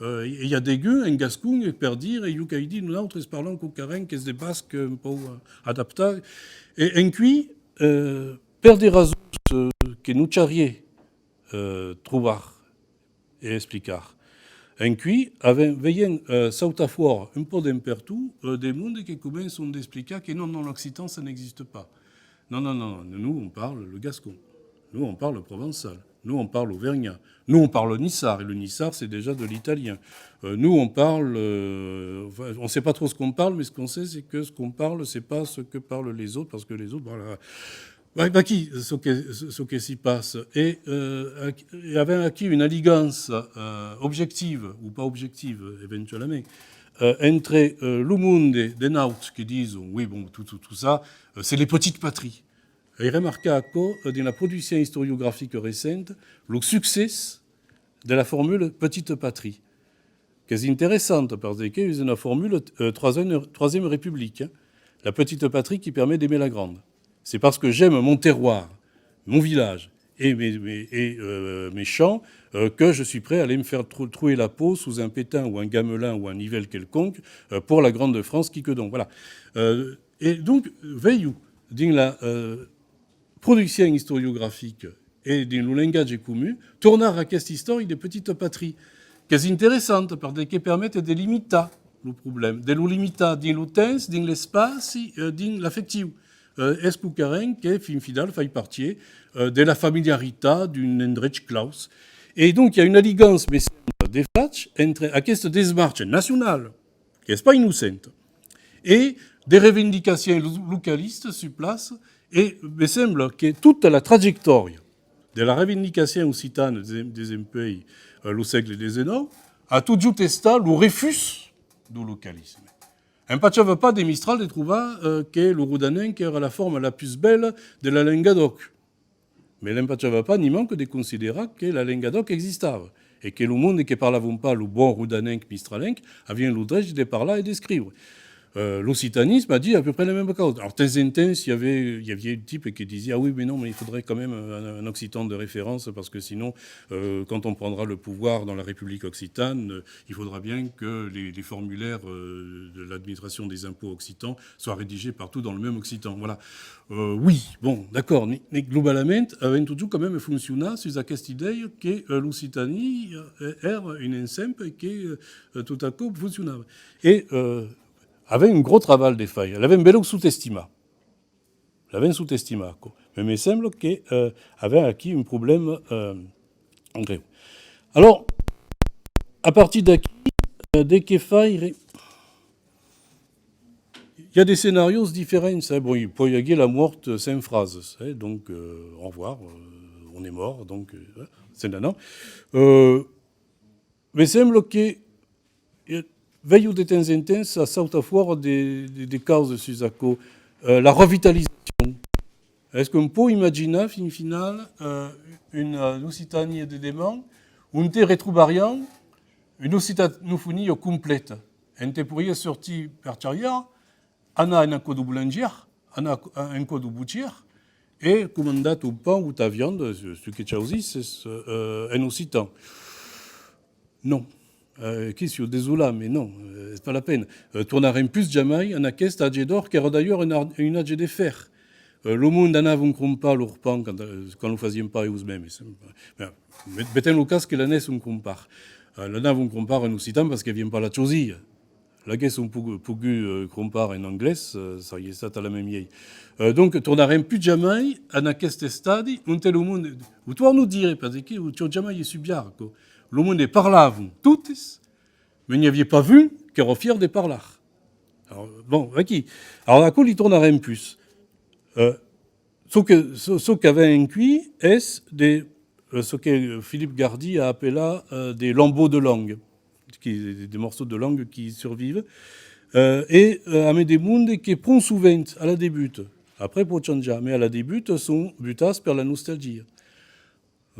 Eh, e i a degun en gascon, e per dire, e jo qu'ai dit, nautres parlam quauquarren qu'es de basc un pauc, eh, adaptat. E enquí, eh, per de rasons, eh, que nos chariá, eh, trobar e explicar. Enquí, avèm, veiem, eh, sautar fòra un pauc d'en pertot, eh, de monde que començan d'explicar que non, non, l'occitan, ça n'existe pas. Non, non, non, non, nous, on parle le gascon. Nous, on parle le provençal. Nous, on parle auvergnat. Nous, on parle niçard, et le niçard, c'est déjà de l'italien. Euh, nous, on parle, euh, enfin, on sait pas trop ce qu'on parle, mais ce qu'on sait, c'est que ce qu'on parle, c'est pas ce que parlent les autres, parce que les autres, voilà. Vai, vaquí çò que, çò que s'i passa. E, euh, aqu-, e avèm aquí una ligança, euh, objectiva, o pas objectiva, eventualament, euh, entre, euh, lo monde de nautres que dison, oui, bon, tout, tout, tout ça, euh, c'est les petites patries. Ai remarcat aquò, euh, dins la produccion istoriografica recenta, lo succès de la formula petite patrie, qu'es interessanta, parce que es una formula, euh, troisième, troisième République, hein, la petite patrie qui permet d'aimer la grande. C'est parce que j'aime mon terroir, mon village et mes, mes, et, euh, mes champs, euh, que je suis prêt à aller me faire trou-, trouer la peau sous un pétain ou un gamelin ou un nivel quelconque, euh, pour la grande France qui que donc. Voilà. Euh, e donc, veiu, dins la, euh, produccion istoriografica e dins lo lengatge comun, tornar a aquesta istòria de petite patrie, qu'es interessanta, parce que permet de limitar lo problèma, de lo limitar dins lo temps, dins l'espaci, eh, dins l'afectiu. Eh, es quauquarren que, fin final, fai partie, eh, de la familiaritat d'un endrech claus. E donc, i a una ligança, me sembla, de fach entre aquesta desmarcha nacionala, qu'es pas innocenta, e de reivindicacions lo-, localistas sus plaça, e me sembla que tota la trajectòria de la reivindicacion occitana des-, desempuèi, eh, lo sègle dètz-e-nòu a totjorn estat lo refús dau localisme. Empachava pas de Mistral de trobar, eh, que lo rodanenc èra la forma la pus bèla de la lenga d'òc. Mas l'empachava pas nimai que de considerar que la lenga d'òc existava e que lo monde que parlavan pas lo bon rodanenc mistralenc avián lo drech de parlar e d'escriure. Euh, l'occitanisme a dit à peu près la même cause. Alors, de temps en temps, il y avait, il y avait un type qui disait, « Ah oui, mais non, mais il faudrait quand même un, un occitan de référence, parce que sinon, euh, quand on prendra le pouvoir dans la République occitane, euh, il faudra bien que les, les formulaires, euh, de l'administration des impôts occitans soient rédigés partout dans le même occitan. » Voilà. Euh, oui, bon, d'accord, mas, mas globalament, avèm totjorn quand même foncionat sus aquesta idèia que, euh, l'Occitanie, euh, èra un ensemble e que, euh, tot aquò foncionava. E, euh, avèm un gròs trabalh de faire, l'avèm belèu sotestimat. L'avèm sotestimat, aquò. Mas me sembla que, euh, avèm aquí un problèma, euh, grèu. Alors, a partir d'aquí, euh, de qué faire? I a de scenarios diferents, hein. Bon, i pòt i aguer la mòrt sens frasas, hein, donc, euh, au revoir, euh, on est mort, donc, euh, se n'anam. Euh, me sembla que, eh, veiu de temps en temps a sautar fòra de, de, de causas sus aquò. Euh, la revitalizacion. Es qu'òm pòt imaginar, fin final, euh, una, euh, Occitània de deman, onte retrobariam una occitanofonia complèta, ente poiriá sortir per carrièra, anar en aquò dau bolangièr, anar en aquò dau bochièr, e comandar ton pan o ta vianda, çò que chausisses, euh, en occitan. Non. Euh, que siáu desolat, mas non, euh, es pas la pena. Euh, tornarem pus jamai en aqueste atge d'òr, qu'èra d'ailleurs un ar-, un atge de fèr. Euh, lo monde anavan crompar lor pan quand, euh, quand lo fasián pas eus mèmes. Ben, met-, metem lo cas que l'anesson crompar. Euh, l'anavan crompar en occitan parce qu'avián pas la chosia. L'aguèsson pogut, pogut, euh, crompar en anglés, euh, seriá estat talament mielhs. Euh, donc, tornarem pus jamai en aqueste estadi onte lo monde, o torno dire, parce que o siáu jamai essubiat, aquò. Lo monde parlavan totes, mas n'i aviá pas un qu'èra fièr de parlar. Alors, bon, aquí. Alors, aquò li tornarem pus. Euh, çò que, çò, çò qu'avèm enquí es de, euh, çò que Philippe Gardy a apelat, euh, des lambeaux de langue, qui, des, des morceaux de langue qui survivent, euh, e, euh, amé de monde que pron sovent, a la debuta, après pòt chanjar, mai a la debuta son butats per la nostalgia.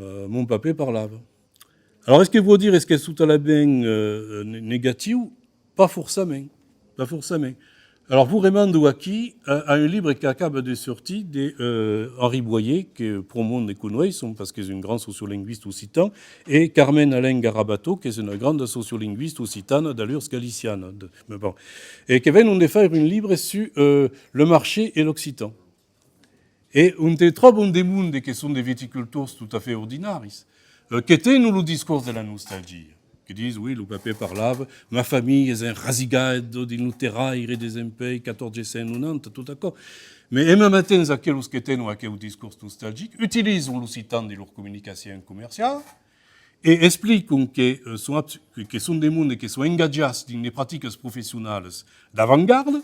Euh, mon papè parlava. Alòrs, es que vòu dire, es qu'es totalament, euh, ne-, negatiu? Pas forçament, pas forçament. Alòrs, vos remando aquí a, a un libre qu'acaba de sortir de, euh, Henri Boyer, que pro monde conoisson, parce qu'es un grand sociolingüista occitan, e Carmen Alain Garabato, qu'es una granda sociolingüista occitana d'allurs galiciana, de, mais bon, e que venon de faire un libre sus, euh, le marché et l'occitan. E onte tròbon de monde que son de viticultors tot a fait ordinaris, euh, que tenon lo discors de la nostalgia, que dison, oui, lo papè parlava, ma familha es enrasigada dins lo terraire desempuèi catorze cent nonanta, tot aquò. Mai en meme temps, aquelos que tenon aqueu discors nostalgic utilizon l'occitan dins lor comunicacion comerciala, e explicon que, euh, son abs-, que, que son de monde que son engatjats dins de practicas professionalas d'avantgarda,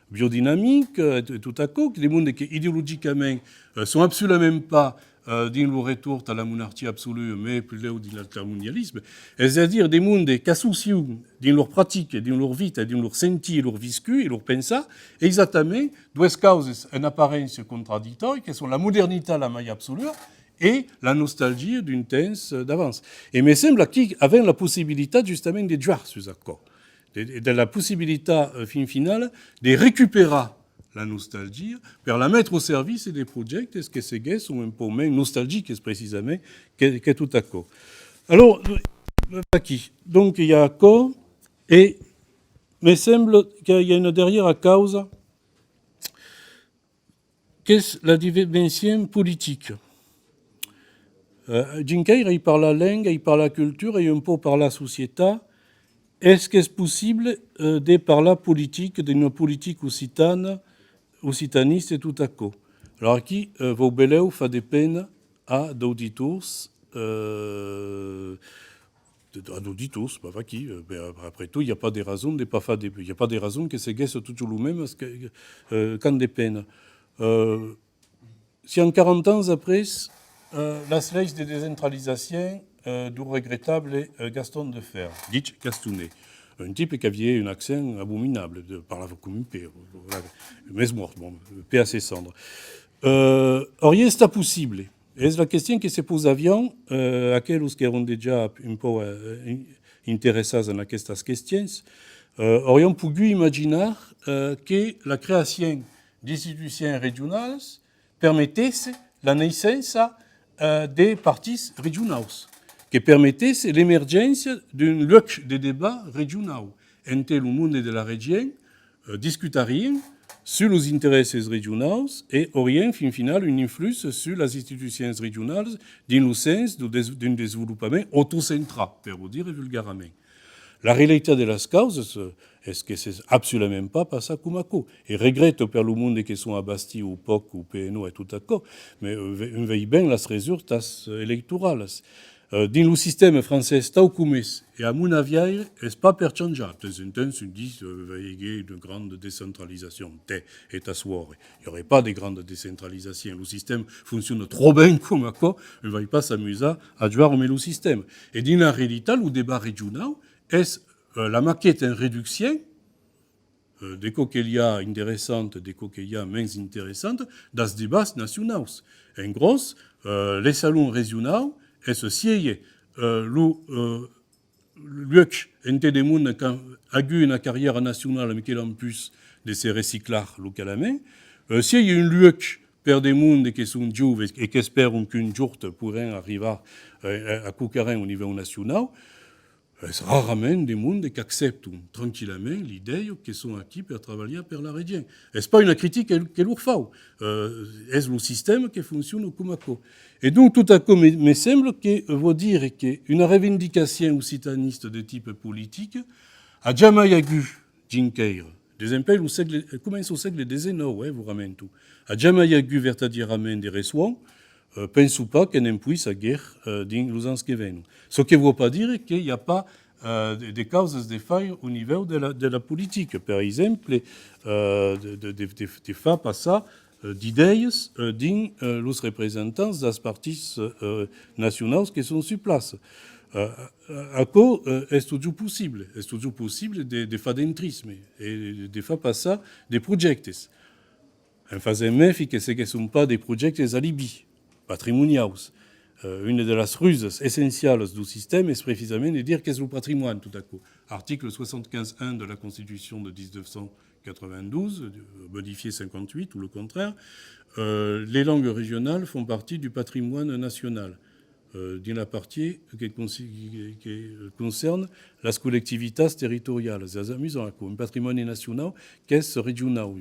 biodinamica, e, e tot aquò, que de monde que ideologicament, euh, son absoludament pas, euh, dins lo retorn a la monarquia absolua, mai puslèu dins l'altermondialisme, es a dire de monde qu'associon dins lor practica, dins lor vita, dins lor sentir, lor viscut e lor pensar, exactament doas causas en aparéncia contradictòrias, que son la modernitat la mai absolua e la nostalgia d'un temps, euh, d'abans. E me sembla qu'avèm la possibilitat justament de jugar sus aquò, de, de la possibilitat, euh, fin finala, de recuperar la nostalgia per la metre au servici de projèctes que seguèsson un pauc mens nostalgics precisament que, que tot aquò. Alòrs, euh, aquí, donc, i a aquò, e me sembla que i a una darrièra causa, qu'es la dimension politica. Euh, Junqueira, i parla lenga, i parla cultura, i un pauc parla societat. Es qu'es possible, euh, de parlar politica, d'una politica occitana, occitanista e tot aquò? Alòrs aquí, euh, vau belèu far de pena a d'auditors, euh, de, a d'auditors, bah, vaquí, euh, ben, après tot, i a pas de rason de pas far de, i a pas de rason que seguèsse totjorn lo mème, que, euh, qu'an de pena. Euh, siam quaranta ans après, euh, las leis de descentralizacion, euh, deu regretable, euh, Gaston Defferre, dich Gastonet, un tipe qu'aviá un accent abominable, de, parlava coma un pè, voilà, mès mòrt, bon, paix à ses cendres. Euh, auriá estat possible? Es la question que se posavián, euh, aquelos qu'èran dejà un pauc, euh, in-, interessats en aquestas questions, euh, aurián pogut imaginar, euh, que la creacion d'institucions regionalas permetesse la naissença, euh, de partits regionaus, que permetesse l'emergéncia d'un luec de debat regionau ente lo monde de la region, euh, discutarián sus los interèsses regionaus e aurián, fin finala, un influx sus las institucions regionalas dins lo sens d'un des-, d'un desvolopament autocentrat, per o dire vulgarament. La realitat de las causas, euh, es que s'es absoludament pas passat coma aquò. E regrèto per lo monde que son a Bastia o pòc, o P N O e tot aquò, mai, euh, ve-, un vei ben las resultats, euh, electoralas. Euh, dins lo sistèma francés tau com es, e a mon aviaire, es pas per chanjar. De temps en temps, un ditz, euh, veiguèt una granda descentralizacion. Tè, e t'assuore, i aurà pas de granda descentralizacion. Lo sistèma fonciona tròp ben coma aquò, un vai pas s'amusar a jugar amb lo sistèma. E dins la realitat, lo debat regionau es, euh, la maqueta en reduccion, euh, de çò que i a interessant, de çò que i a mens interessant, das debats nacionaus. En gròs, euh, le salon regionau es sièi, euh, lo, euh, luec ente de monde qu'a agut una carrièra nacionala, mai que l'an pus de se reciclar localament, euh, sièi un luec per de monde que son joves e qu'espèron qu'un jorn poiràn arribar, euh, a, a quauquarren au nivèu nacionau, es rarament de monde qu'accepton tranquillament l'idèia que son aquí per trabalhar per la region. Es pas una critica que, que lor fau, euh, es lo sistèma que fonciona coma aquò. E donc tot aquò me, me sembla que vòu dire que una reivindicacion occitanista de tipe politic a jamai agut Junqueira, desempuèi lo sègle, comença lo sègle dètz-e-nòu, eh, vos ramento, a jamai agut vertadierament de resson, euh, penso pas que ne'n puissa aguer, euh, dins los ans que venon. Çò que vòu pas dire que i a pas, euh, de, de causas de faire au nivèu de la, de la politica, per exemple, euh, de, de, de, de, de far passar eh, d'idèias, eh, dins, eh, los representants dels partits, eh, nacionaus que son sus plaça. Eh, eh, aquò, eh, es totjorn possible, es totjorn possible de, de far d'entrisme e de far passar de projèctes. En fasent mèfi que seguèsson pas de projèctes alibi, patrimoniaus. Eh, una de las rusas essencialas dau sistèma es precisament de dire qu'es lo patrimòni tot aquò. Article soixante-quinze un de la Constitution de dix-neuf cent quatre-vingt-douze, euh, modifié cinquante-huit ou le contraire, euh, les langues régionales font partie du patrimoine national, euh, dins la partie que consi-, que, que concerne las collectivitats territorialas. Es amusant, aquò, un patrimòni nacionau qu'es regionau.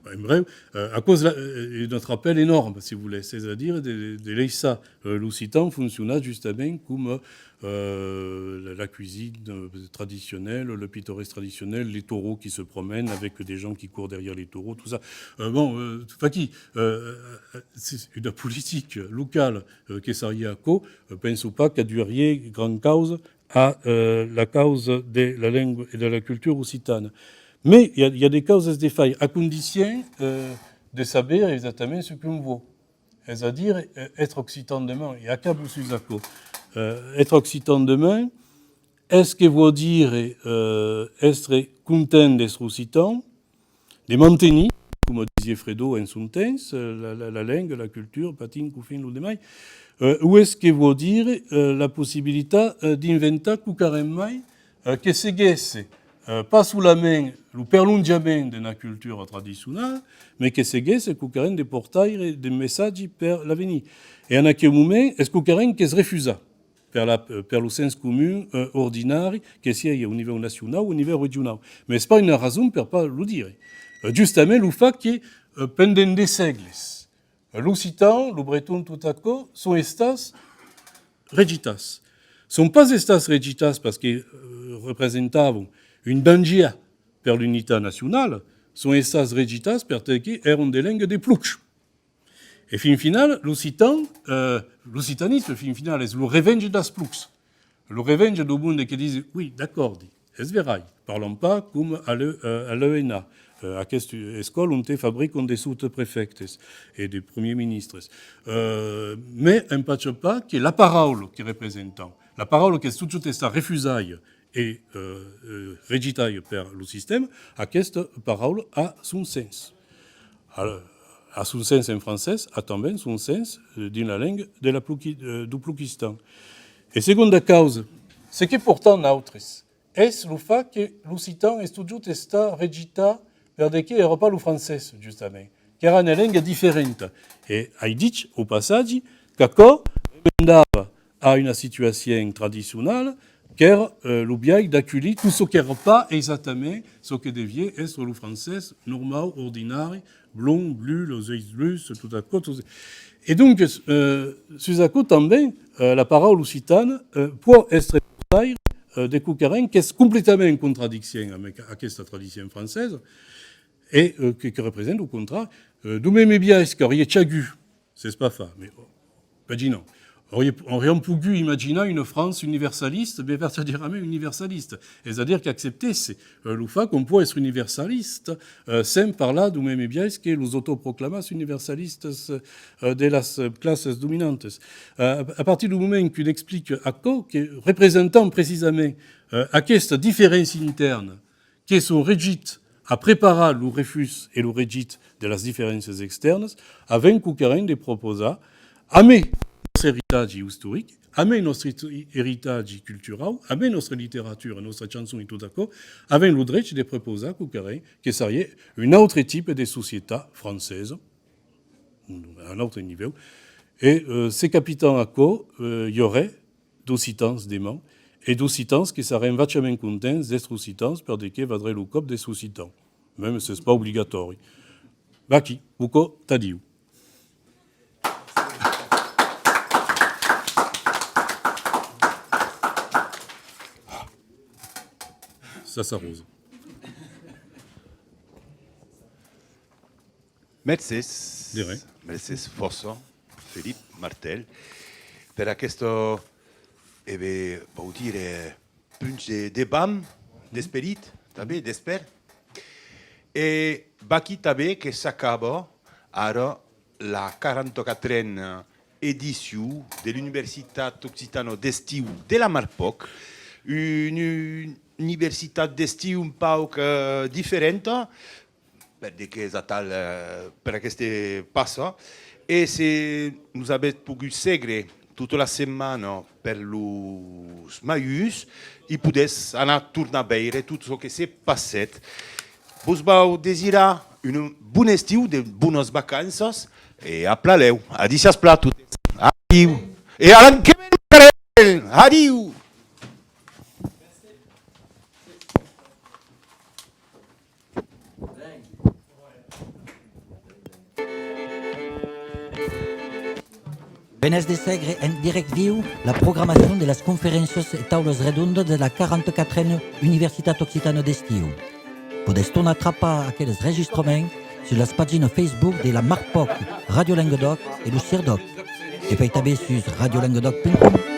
En brèu, euh, aquò's la, euh, un atrapèl enòrme, si volètz, es a dire de, de laissar, euh, l'occitan foncionar justament coma, euh, la, la cuisine, euh, traditionnelle, le pittoresque traditionnel, les taureaux qui se promènent avec des gens qui courent derrière les taureaux, tout ça. Euh, bon, euh, vaquí, euh, euh, c'est une politique locale, euh, que sariá aquò, euh, penso pas qu'aduiriá grand causa a, euh, la causa de la lenga e de la cultura occitana. Mas i a, i a de causas de faire, a condicion, euh, de saber exactament ce qu'on vòu. Es a dire, euh, èstre occitan deman, e acabo sus aquò. Euh, èstre occitan deman, es que vòu dire, euh, èstre content d'èstre occitan, de mantenir, coma disiá Frédon en son temps, euh, la, la, la lenga, la cultura, patin, cofin, lo demai, euh, o es que vòu dire, euh, la possibilitat, euh, d'inventar quauquarren mai, euh, que seguèsse, euh, pas solament lo perlonjament d'una cultura tradicionala, mas que seguèsse quauquarren de portaire de messatgi per l'avenir. E en aqueu moment, es quauquarren qu'es refusat per la, per lo sens comun, euh, ordinari, que siá au nivèu nacionau o au nivèu regionau. Mas es pas una rason per pas lo dire. Euh, justament, lo fach que, euh, pendent de sègles, euh, l'occitan, lo breton, tot aquò, son estats regitats. Son pas estats regitats parce que, euh, representavan un dangièr per l'unitat nacionala, son estats regitats perque èran de lengas de plocs. E fin final, l'occitan, euh, l'occitanisme, fin final, es lo revenge dels plocs. Lo revenge dau monde que dise, oui, d'acòrdi, es verai, parlam pas coma a l'E-, euh, a l'E N A, euh, aquesta escòla onte fabrican de sotprefèctes e de premiers ministres. Euh, mas empacha pas que la paraula que representam, la paraula qu'es totjorn estat refusada e, euh, euh, regitada per lo sistèma, aquesta paraula a son sens. A, a son sens en francés, a tanben son sens, euh, dins la lenga de la ploqui-, euh, dau ploquistan. E segonda causa, ce que portam nautres es lo fach que l'occitan es totjorn estat regitat per de qué èra pas lo francés, justament, qu'èra una lenga diferenta. E ai dich, au passatge, qu'aquò remendava a una situacion tradicionala, qu'èra, euh, lo biais d'aculhir tot çò qu'èra pas exactament çò que deviá èstre lo francés normau, ordinari, blond, blu, los uèlhs blus, tot aquò, tot. E donc, euh, sus aquò tanben, euh, la paraula occitana, euh, pòt èstre portaire, euh, de quauquarren qu'es completament en contradiccion amb aqu-, aquesta tradicion francesa, e, euh, que, que representa, au contrari, euh, dau meme biais qu'auriá chagut, s'es pas fach, mas, oh, imaginam, auriá, auriam pogut imaginar una França universalista, mas vertadièrament universalista, es a dire qu'acceptèsse, euh, lo fach qu'òm pòt èstre universalista, euh, sens parlar dau meme biais que los autoproclamats universalistas, euh, de las, euh, classas dominantas. Euh, a, a partir dau moment qu'un explica aquò, que representam precisament, euh, aquesta diferéncia intèrna, que son regits a preparar lo refús e lo regit de las diferéncias extèrnas, avèm quauquarren de propausar, amé nòstre eritatge istoric, amé nòstre eri-, eritatge culturau, amé nòstra literatura, nòstra chançon e tot aquò, avèm lo drech de propausar quauquarren que sariá un autre tipe de societat francesa, a un autre nivèu. E, euh, se capitam aquò, euh, i auré d'occitans deman, e d'occitans que sarén vachament contents d'èstre occitans per de qué vadré lo còp d'èstre occitan, meme s'es pas obligatòri. Vaquí, Bucò, t'adiu. Ça s'arrose. Mercés. De res. Mercés fòrça, Felip Martel, per aquesta, e ben, vau dire, punch de, de vam, d'esperit, tanben, d'espèr. E Vaquí tanben que s'acaba ara la quaranta-quatrena edicion de l'Universitat Occitana d'Estiu de la Marpòc, una universitat d'estiu un pauc, eh, diferenta, per de qu'es atal, eh, per aqueste passa, e se nos avètz pogut segre tota la setmana per los maiús, i podètz anar tornar veire tot çò que se passèt. Vos vau desirar un bon estiu, de bonas vacanças, e a plan lèu. Adissiatz plan totes. Adiu. E a l'an que ven, adiu. Venètz de segre en dirèct viu la programacion de las conferéncias e taulas redondas de la quaranta-quatrena Universitat Occitana d'Estiu. Podètz tornar trapar aqueles registraments sus las paginas Facebook de la Marpòc, Ràdio Lengadòc e lo CIRDOC. E puèi tanben sus radiolengadòc punt com.